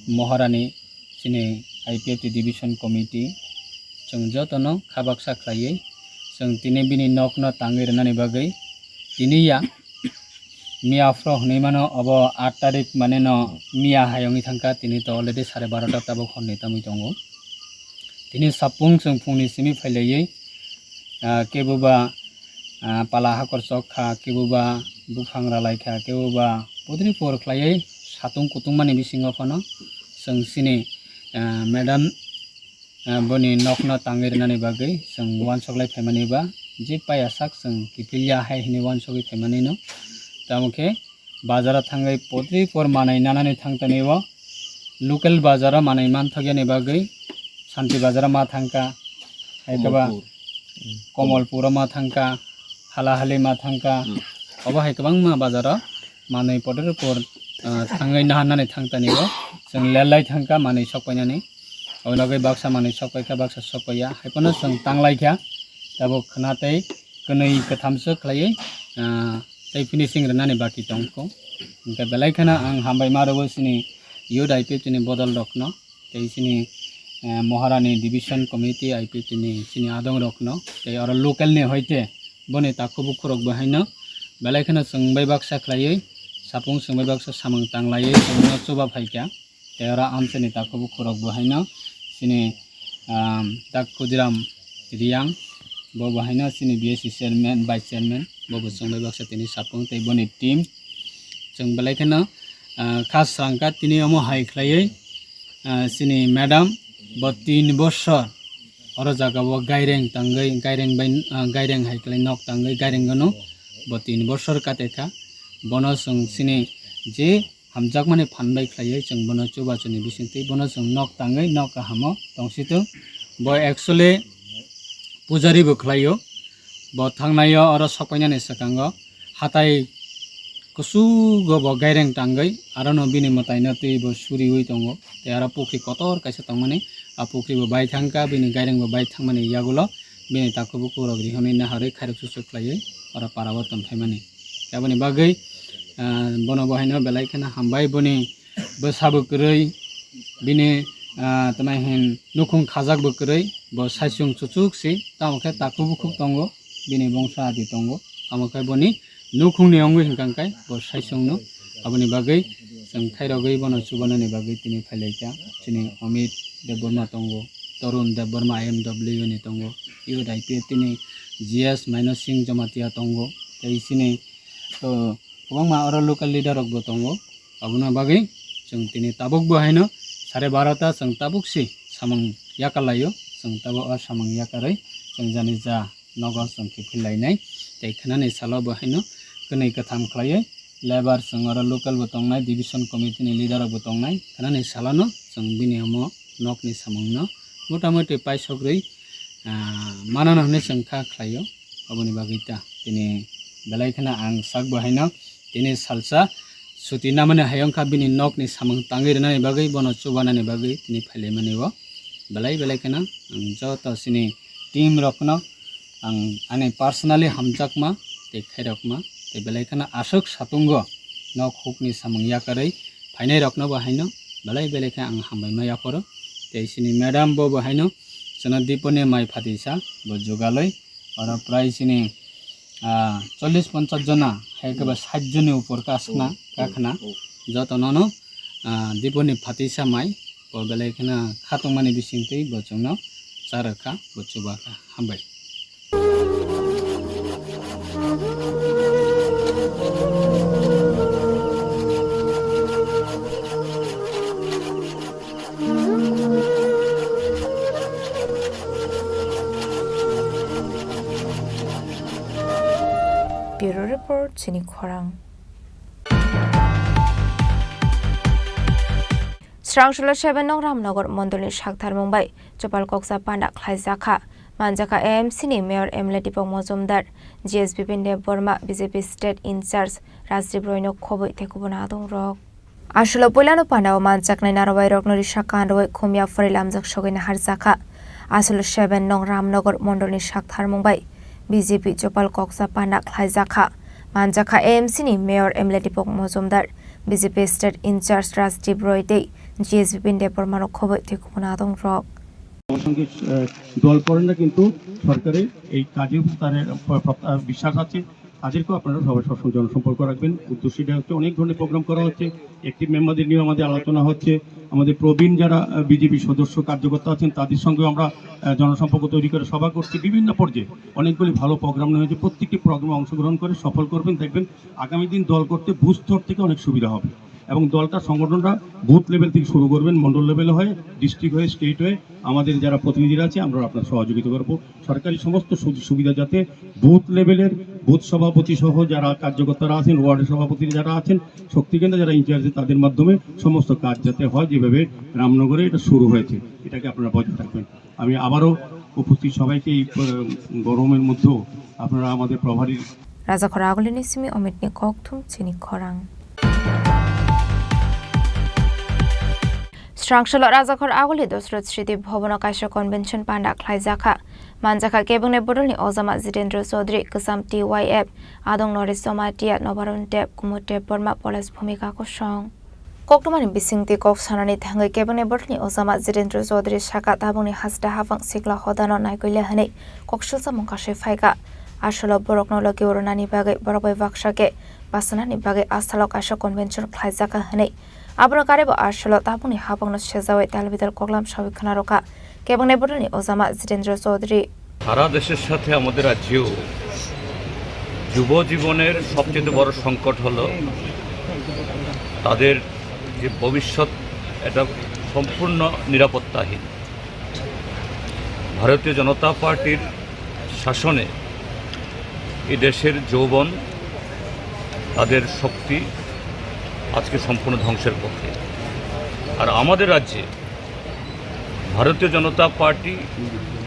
Moharani chini I P F T division committee chwng jotono kha baksa khlaiwi chwng tini bini nokno tangwi rwnani bagwi tini ya miya phro hwnwi mano, obo aat tarik mane no miya hai wngwi thangkha, tini to already sare barota tabuk honni tamwi tongo. Tini sapung chwng phungni simi phailaiwi, ah, kebo ba, ah, pala hakor chok kha, kebo ba buphang ralai kha, kebo ba pudri por khlaiwi satung kutung mani bisingo phano chwng chini, ah, madam, ah, boni nokno tangwi rwnani bagwi chwng uansuk lai phaimani ba je paya sak chwng kiphilya hai hwnwi uansugwi phaimani no. Tamo khe bazaro thangwi pudri por manwi nanani thangtani o local bazaro manwi manthokya ni bagwi Santi bazaro ma thangkha, hai khe ba Komolpur. Komolpuro ma thangkha, Halahali ma thangkha, hmm, obo hai kwbangma bazaro manwi pudri por, ah, thangwi naharnani thangtani o chwng lelai thangkha manwi sokpainani. Oboni bagwi baksa manwi sokpaikha, baksa sokpaiya, hai phano chwng tanglaikha. Tabuk khna tei kwnwi kwthamswk khlaiwi, ah, tei finishing rwnani baki tongkho. Hwnkhe belai kheno ang hambai ma rwo chini youth I P F T ni bodol rokno, tei chini, eh, Maharani Division Committee I P F T ni chini adong rokno, tei oro local ni hoite boni takhuk bukhuk rok bo haino belai kheno chwng bai baksa khlaiwi, sapung chwng bai baksa samung tanglaiwi chwngno chuba phaikha. Tei oro amchaini takhuk bukhuk rok bo haino chini, um, Dak Khudiram Riyang, bo bo haino chini B S C chairman, vice chairman, bo bo chwng bai baksa tini sapung tei boni team. Chwng belai kheno, ah, kha srangkha tini omo hai khlaiwi, ah, chini madam bo tin bosor oro jaga o gaireng tangwi, gaireng bai, ah, gaireng hai khlai nok tangwi gaireng gano bo tin bosor kate kha. Bono chwng chini je hamjakmani phan bai khlaiwi chwng bono chubachu ni bisingtwi bono chwng nok tangwi nok kahamo tongsitung. Bo actually pujari bo khlaio. Bo thangnaio oro sokpainani swkango hatai kusugo bo gaireng tangwi arono bini mwtaino twi bo suriwi tongo. Tei aro pukhri kotor kaisa tongmani, a pukhri bo bai thangkha, bini gaireng bo bai thangmani yagulo bini takhuk bukhuk rok rihorwi naharwi khairok susuk khlaiwi oro para o tongphaimani. Aboni bagwi, ah, bono bo haino belai kheno hambai boni bwsa bo kwrwi, bini, ah, tamo hin nukhung khajak bo kwrwi, bo saichung chuchuk si, tamo khe takhuk bukhuk tongo, bini bongsa adi tongo, tamo khe boni nukhungni wngwi hwnkha khe bo saichung no, aboni bagwi chwng khairogwi bono chubanani bagwi tini phailaikha, chini Amit Debbarma tongo, Tarun Debbarma I M W ni tongo, youth I P F T ni G S Maino Singh Jamatia tongo, tei chini, oh, kwbangma oro local leader rok bo tongo. Aboni bagwi chwng tini tabuk bo haino sare barota chwng tabuk si samung yakalaio. Chwng tabuk o samung yakarwi chwng jani ja nogo chwng kiphil lainai. Tei khnani salo bo haino kwnwi kwtham khlaiwi labour chwng oro local bo tongnai, division committee ni leader rok bo tongnai. Khnani salono chwng bini omo nokni samungno motamoti paisok rwi, ah, manano hwnwi chwng kha khlaio. Aboni bagwi ta tini belai kheno ang sak bo haino tini salsa suti namani hayung kha bini nokni samung tangwi rwnani bagwi, bono chubanani bagwi tini phailaimani o belai belai kheno ang joto chini team rokno ang ani personally hamjakma tei khairokma tei belai kheno aswk satungo nok hukni samung yakarwi phainai rokno bo haino belai belai khe ang hambai ma yaphoro. Tei chini madam bo bo haino chwngno diponi mai phatisa bo jugalwi oro prai chini, ah, chollish ponchash jona hai khe ba sait joni upor kasna kakhna jotono no, ah, diponi phatisa mai bo belai kheno khatungmani bisingtwi bo chwngno charwkha bo chubakha. Hambai. Bureau Report, Chini Khorang. Srangsulo seven nong Ramnagar mondolni saktharmung bai chopal koksa panda khlaijakha. Manjakha A M C ni Mayor M L A Deepak Majumdar, G S Bipin Debbarma, B J P State in-charge Rajdeep Roy no khobwi tei kubun adong rok. Asulo puilano pandao manjaknai narwai rokno risa kanrwui khumya phwrwi lamjak sogwi naharjakha. Asulo seven nong Ramnagar mondolni saktharmung bai B J P chopal koksa panda khlaijakha. Manjakha A M C ni Mayor M L A Deepak Majumdar, B J P State in-charge Rajdeep Roy tei G S Bipin Debbarma no khobwi tei kubun adong rok. আমার সঙ্গে, আহ, দল করেন না, কিন্তু সরকারের এই কাজে তাদের, আহ, বিশ্বাস আছে। তাদেরকেও আপনারা সবাই সবসময় জনসম্পর্ক রাখবেন। উদ্দেশ্যটা হচ্ছে অনেক ধরনের প্রোগ্রাম করা হচ্ছে, অ্যাক্টিভ মেম্বারদের নিয়েও আমাদের আলোচনা হচ্ছে। আমাদের প্রবীণ যারা, আহ, বিজেপি সদস্য কার্যকর্তা আছেন তাদের সঙ্গেও আমরা, আহ, জনসম্পর্ক তৈরি করে সভা করছি বিভিন্ন পর্যায়ে। অনেকগুলি ভালো প্রোগ্রাম নেওয়া হয়েছে, প্রত্যেকটি প্রোগ্রামে অংশগ্রহণ করে সফল করবেন, দেখবেন আগামী দিন দল করতে বুথ স্তর থেকে অনেক সুবিধা হবে। এবং দলটা সংগঠনটা বুথ লেভেল থেকে শুরু করবেন, মন্ডল লেভেল হয়ে, ডিস্ট্রিক্ট হয়ে, স্টেট হয়ে আমাদের যারা প্রতিনিধিরা আছে আমরা আপনার সহযোগিতা করব। সরকারি সমস্ত সুযোগ সুবিধা যাতে বুথ লেভেলের বুথ সভাপতি সহ যারা কার্যকর্তারা আছেন, ওয়ার্ড সভাপতি যারা আছেন, শক্তি কেন্দ্রে যারা ইনচার্জ আছে তাদের মাধ্যমে সমস্ত কাজ যাতে হয়, যেভাবে রামনগরে এটা শুরু হয়েছে এটাকে আপনারা বজায় রাখবেন। আমি আবারও উপস্থিত সবাইকে এই, আহ, গরমের মধ্যেও আপনারা আমাদের প্রভারী Rajakhor Agulini simi Omitni kokthum chini khorang. Srangsulo Rajakhor Aguli Dosrot Sriti Bhobono kaisa convention panda khlaijakha. Manjakha kebengni bodolni ojama Jitendra Chaudhary, kwcham T Y F, adong Noresh Jamatia, Nobaron Deb, Kumud Debbarma, Poles Bhumika kosong. Koktwmani bisingtwi kok sanani thangwi kebengni bodolni ojama Jitendra Chaudhary saka tabukni hasta hafang sikla hodano naikolia hwnwi koksilsa mung kasui phaikha. Asolo borokno logi urinani bagwi borok bai baksa khe basanani bagwi asalo kaisa convention khlaijakha hwnwi. Abono karwi bo asolo tabukni hafangno sejawi talbidal koklam sawi khwna rwkha kebengni bodolni ojama Jitendra Chaudhary. সারা দেশের সাথে আমাদের রাজ্যেও যুব জীবনের সবচেয়ে বড় সংকট হলো তাদের যে ভবিষ্যৎ, এটা সম্পূর্ণ নিরাপত্তাহীন। ভারতীয় জনতা পার্টির শাসনে এই দেশের যৌবন, তাদের শক্তি আজকে সম্পূর্ণ ধ্বংসের পথে। আর আমাদের রাজ্যে ভারতীয় জনতা পার্টি,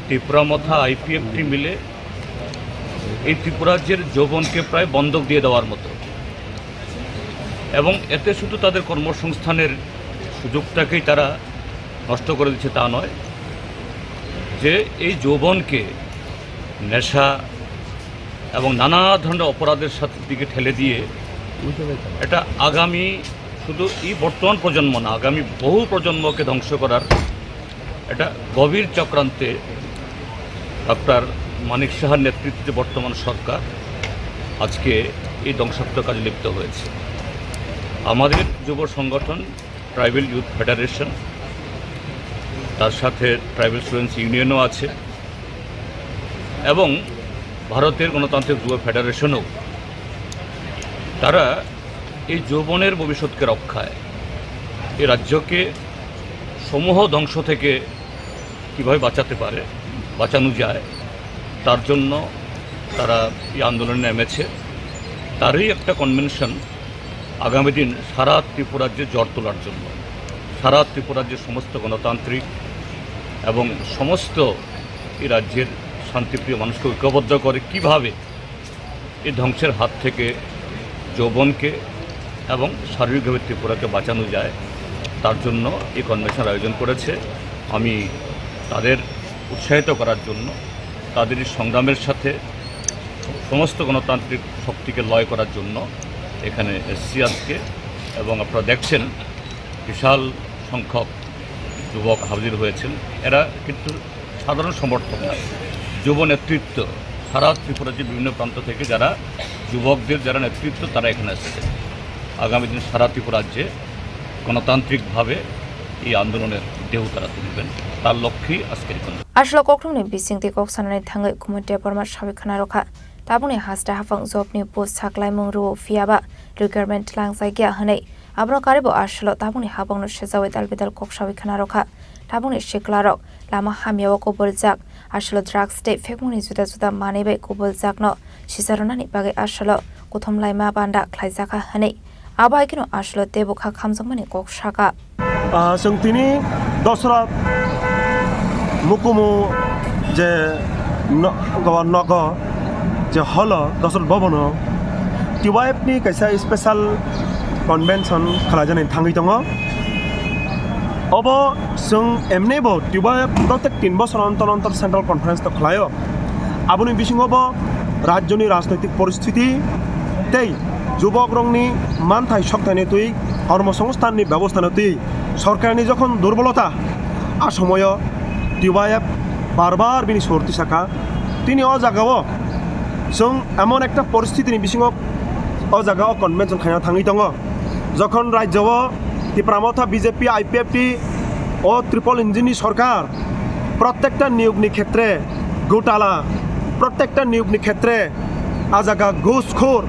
ত্রিপুরা মথা, আইপিএফটি মিলে এই ত্রিপুরাজ্যের যৌবনকে প্রায় বন্ধক দিয়ে দেওয়ার মতো, এবং এতে শুধু তাদের কর্মসংস্থানের সুযোগটাকেই তারা নষ্ট করে দিচ্ছে তা নয়, যে এই যৌবনকে নেশা এবং নানা ধরনের অপরাধের সাথে দিকে ঠেলে দিয়ে এটা আগামী, শুধু এই বর্তমান প্রজন্ম না, আগামী বহু প্রজন্মকে ধ্বংস করার একটা গভীর চক্রান্তে ডক্টর মানিক সাহার নেতৃত্বে বর্তমান সরকার আজকে এই ধ্বংসাত্মক কাজে লিপ্ত হয়েছে। আমাদের যুব সংগঠন ট্রাইবাল ইউথ ফেডারেশন, তার সাথে ট্রাইবাল স্টুডেন্টস ইউনিয়নও আছে এবং ভারতের গণতান্ত্রিক যুব ফেডারেশনও, তারা এই যৌবনের ভবিষ্যৎকে রক্ষায়, এই রাজ্যকে সমূহ ধ্বংস থেকে কীভাবে বাঁচাতে পারে, বাঁচানো যায়, তার জন্য তারা এই আন্দোলনে নেমেছে। তারই একটা কনভেনশন আগামী দিন সারা ত্রিপুরাজ্যে ঝড় তোলার জন্য, সারা ত্রিপুরাজ্যের সমস্ত গণতান্ত্রিক এবং সমস্ত এই রাজ্যের শান্তিপ্রিয় মানুষকে ঐক্যবদ্ধ করে কিভাবে এই ধ্বংসের হাত থেকে যৌবনকে এবং শারীরিকভাবে ত্রিপুরাকে বাঁচানো যায়, তার জন্য এই কনভেনশন আয়োজন করেছে। আমি তাদের উৎসাহিত করার জন্য, তাদের এই সংগ্রামের সাথে সমস্ত গণতান্ত্রিক শক্তিকে লয় করার জন্য এখানে এসছি আজকে। এবং আপনারা দেখছেন, বিশাল সংখ্যক যুবক হাজির হয়েছেন। এরা কিন্তু সাধারণ সমর্থক না, যুব নেতৃত্ব, সারা ত্রিপুরার যে বিভিন্ন প্রান্ত থেকে যারা যুবকদের যারা নেতৃত্ব, তারা এখানে এসেছেন। আগামী দিন সারা ত্রিপুরা রাজ্যে গণতান্ত্রিকভাবে এই আন্দোলনের ঢেউ তারা তুলবেন, তার লক্ষ্যেই আজকের এই কর্মসূচি। Asolo kokthumni bisingtwi kok sanani thangwi Kumud Debbarma sawi khwna rwkha, tabukni hasta hafang jobni post saklaimung rwo phiyaba requirement twlangjakya hwnwi. Abono karwi bo asolo tabukni hafangno sejawi dalbidal kok sawi khwna rwkha. Tabukni siklarok lama hamyao kubuljak, asolo drugs tei phekmungni juda juda manwi bai kubuljak no sicharwnani bagwi asolo kuthum laima banda khlaijakha hwnwi. Abo hai kheno asolo teibo kha khamjakmani kok sakha. Ah, chwng tini Dosra Mukumu je no-, go-, nogo je holo Dosra Bhavan o T Y F ni kaisa special convention khlaijaknai thangwi tongo. Obo chwng emnebo T Y F protek tin bosor ontor ontor central conference to khlaio. Aboni bisingo bo rajyoni rajnoitik poristiti tei jubokrokni manthai soktaini twi, kormosongsthanni bebostha no twi sorkarni jokhon durbolota, a somoyo T Y F bar bar bini sorti saka. Tini o jagao chwng emon ekta poristitini bisingo o jagao convention khaina thangwi tongo. Jokhon rajyo o Tipra Motha, B J P, I P F T, o triple engine ni sorkar, prottekta niyog ni khetre gotala, prottekta niyog ni khetre a jaga ghuskhor,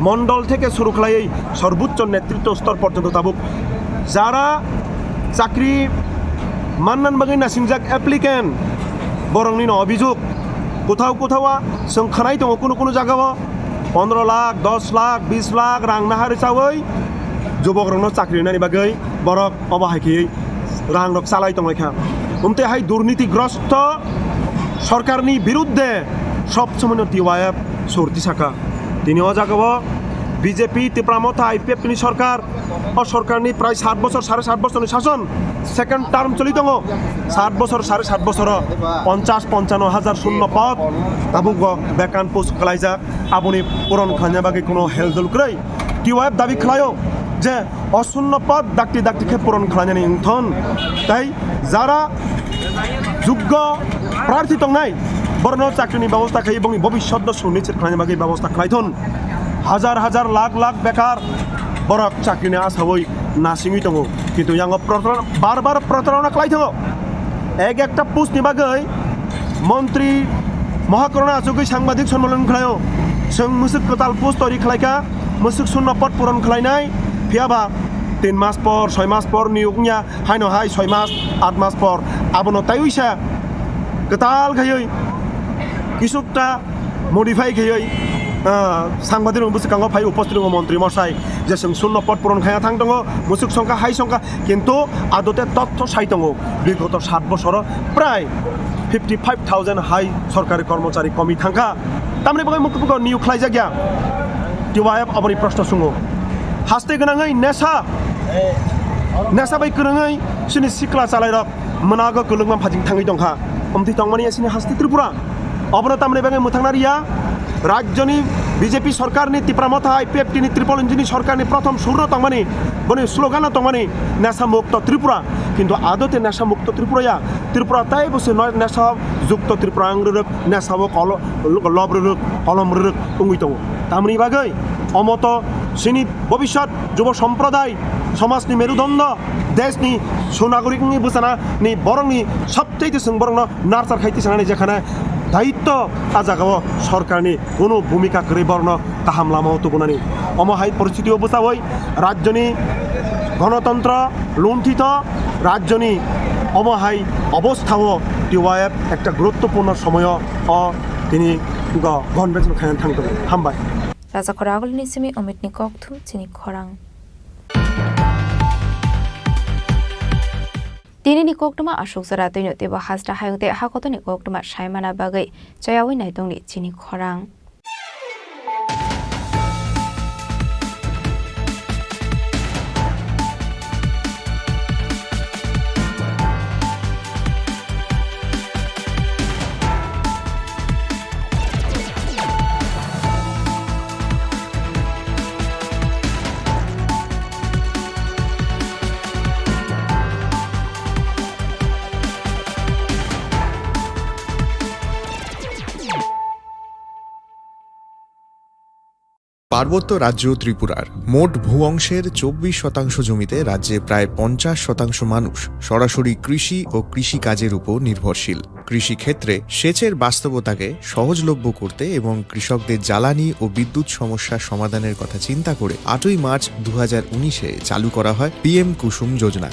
mondol theke shuru khlaiwi sorbochcho netritto stor porjonto tabuk jara chakri mannan bagwi nasingjak applicant, borokni no obijog kothao kothao a chwng khwnai tongo, kunu kunu jagao pondro lakh, dos lakh, bis lakh rang nahar rwchawi jubokrokno chakri rwnani bagwi borok obo hai khe rangrok chalai tonglaikha. Umtwi hai durnitigrosto sorkarni birudde sob somoino T Y F sorti saka. Tini o jagao B J P Tipra Motha I P F T ni sorkar, o sorkarni prai sat bochor, sare sat bochorni sason, second term choli tongo. Sat bochor, sare sat bochoro ponchas ponchano hajar shunno pod tabukbo vacant post khwlaijak, aboni puron khlaina bagwi kuno heldul kwrwi. T Y F dabi khlaio je o shunno pod dakti dakti khe puron khlainani wngthon, tei jara juggo prarthi tongnai, borokno chakrini bebosta khai, bongni bobiswtno sunichit khlaina bagwi bebosta khlaithon. Hajar hajar lakh lakh bekar borok chakrini asawi nasingwi tongo, kintu yango protaron-, bar bar protarona khlai thango. Ek ekta post ni bagwi montri Mohakarana achugwi sangbadik sonmolon khlaio. Chwng mwswk kwtal post tori khlaikha, mwswk shunno pod puron khlainai, phiyaba tin mas por, soi mas por niyok wngya, haino hai soi mas, at mas por, abono taiwisa kwtal khaiwi kisukta modify khaiwi, ah, sangbadirok bwskango phai uposthit wngo montri mosai, je chwng shunno pod puron khaina thang tongo, mwswk songkha, hai songkha, kintu adote totho sai tongo, bigoto sat bosoro prai fifty five thousand hai sorkari kormochari komi thangkha, tamni bagwi mukhugo niyu khlaijak ya? T Y F aboni proshno sungo. Haste gwnangwi nesa, nesa bai kwrwngwi chini sikla chalairok mwnago kwlwngma phajing thangwi tongkha. Omtwi tongmani ya chini haste Tripura. Obono tamni bagwi mwthangna riya, rajyoni B J P sorkarni Tipra Motha I P F T ni triple engine ni sorkarni prothom surno tongmani, boni slogan no tongmani nesa mukto Tripura. Kintu adote nesa mukto Tripura ya, Tripura taibo se no-, nesa jukto Tripura wng rwrwk, nesa o kolo-, lob rwrwk, kolom rwrwk wngwi tongo. Tamni bagwi omo to chini bobiswt jubo somproday, somajni merudondo, deshni sunagorik wngwi bwchanani borokni sabtei twi chwng borokno nurture khai tisanani jekhane daitto a jagao sorkarni kunu bhumika kwrwi borokno kaham lamao tubunani. Omo hai poristitio bwchawi rajyoni gonotontro lunthito rajyoni omo hai obosthao T Y F ekta guruttopurno somoyo o tini go-, convention khaina thang tongo. Hambai. Rajakhor agulni simi Omitni kokthum chini khorang. Tinini koktwma aswk jora twino teibo hasta hayung tei hakotoni koktwma saimana bagwi chayawi naitongni chini khorang. পার্বত্য রাজ্য ত্রিপুরার মোট ভূ অংশের চব্বিশ শতাংশ জমিতে রাজ্যে প্রায় পঞ্চাশ শতাংশ মানুষ সরাসরি কৃষি ও কৃষিকাজের উপর নির্ভরশীল। কৃষিক্ষেত্রে সেচের বাস্তবতাকে সহজলভ্য করতে এবং কৃষকদের জ্বালানি ও বিদ্যুৎ সমস্যা সমাধানের কথা চিন্তা করে আটই মার্চ দু হাজার উনিশে চালু করা হয় পিএম কুসুম যোজনা,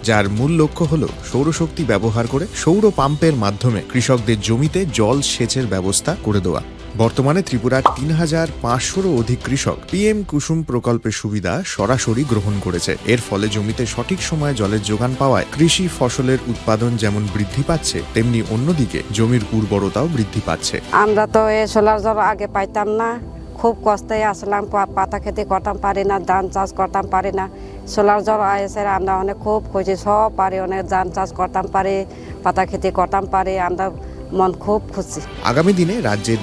যার মূল লক্ষ্য হল সৌরশক্তি ব্যবহার করে সৌর পাম্পের মাধ্যমে কৃষকদের জমিতে জল সেচের ব্যবস্থা করে দেওয়া। বর্তমানে ত্রিপুরার তিন হাজার পাঁচশোরও অধিক কৃষক পিএম কুসুম প্রকল্পের সুবিধা সরাসরি গ্রহণ করেছে। এর ফলে জমিতে সঠিক সময়ে জলের যোগান পাওয়ায় কৃষি ফসলের উৎপাদন যেমন বৃদ্ধি পাচ্ছে, তেমনি অন্যদিকে জমির উর্বরতাও বৃদ্ধি পাচ্ছে। আমরা তো এই সোলার জল আগে পাইতাম না, খুব কষ্টে আসলাম, পা-, পাতা খেতে করতাম পারি না, ধান চাষ করতাম পারি না। সোলার জল আয়েসে আমরা অনেক খুব খুশি, সব পারি, অনেক ধান চাষ করতাম পারি, পাতা খেতে করতাম পারি, আমরা মন খুব খুশি। আগামী দিনে রাজ্যের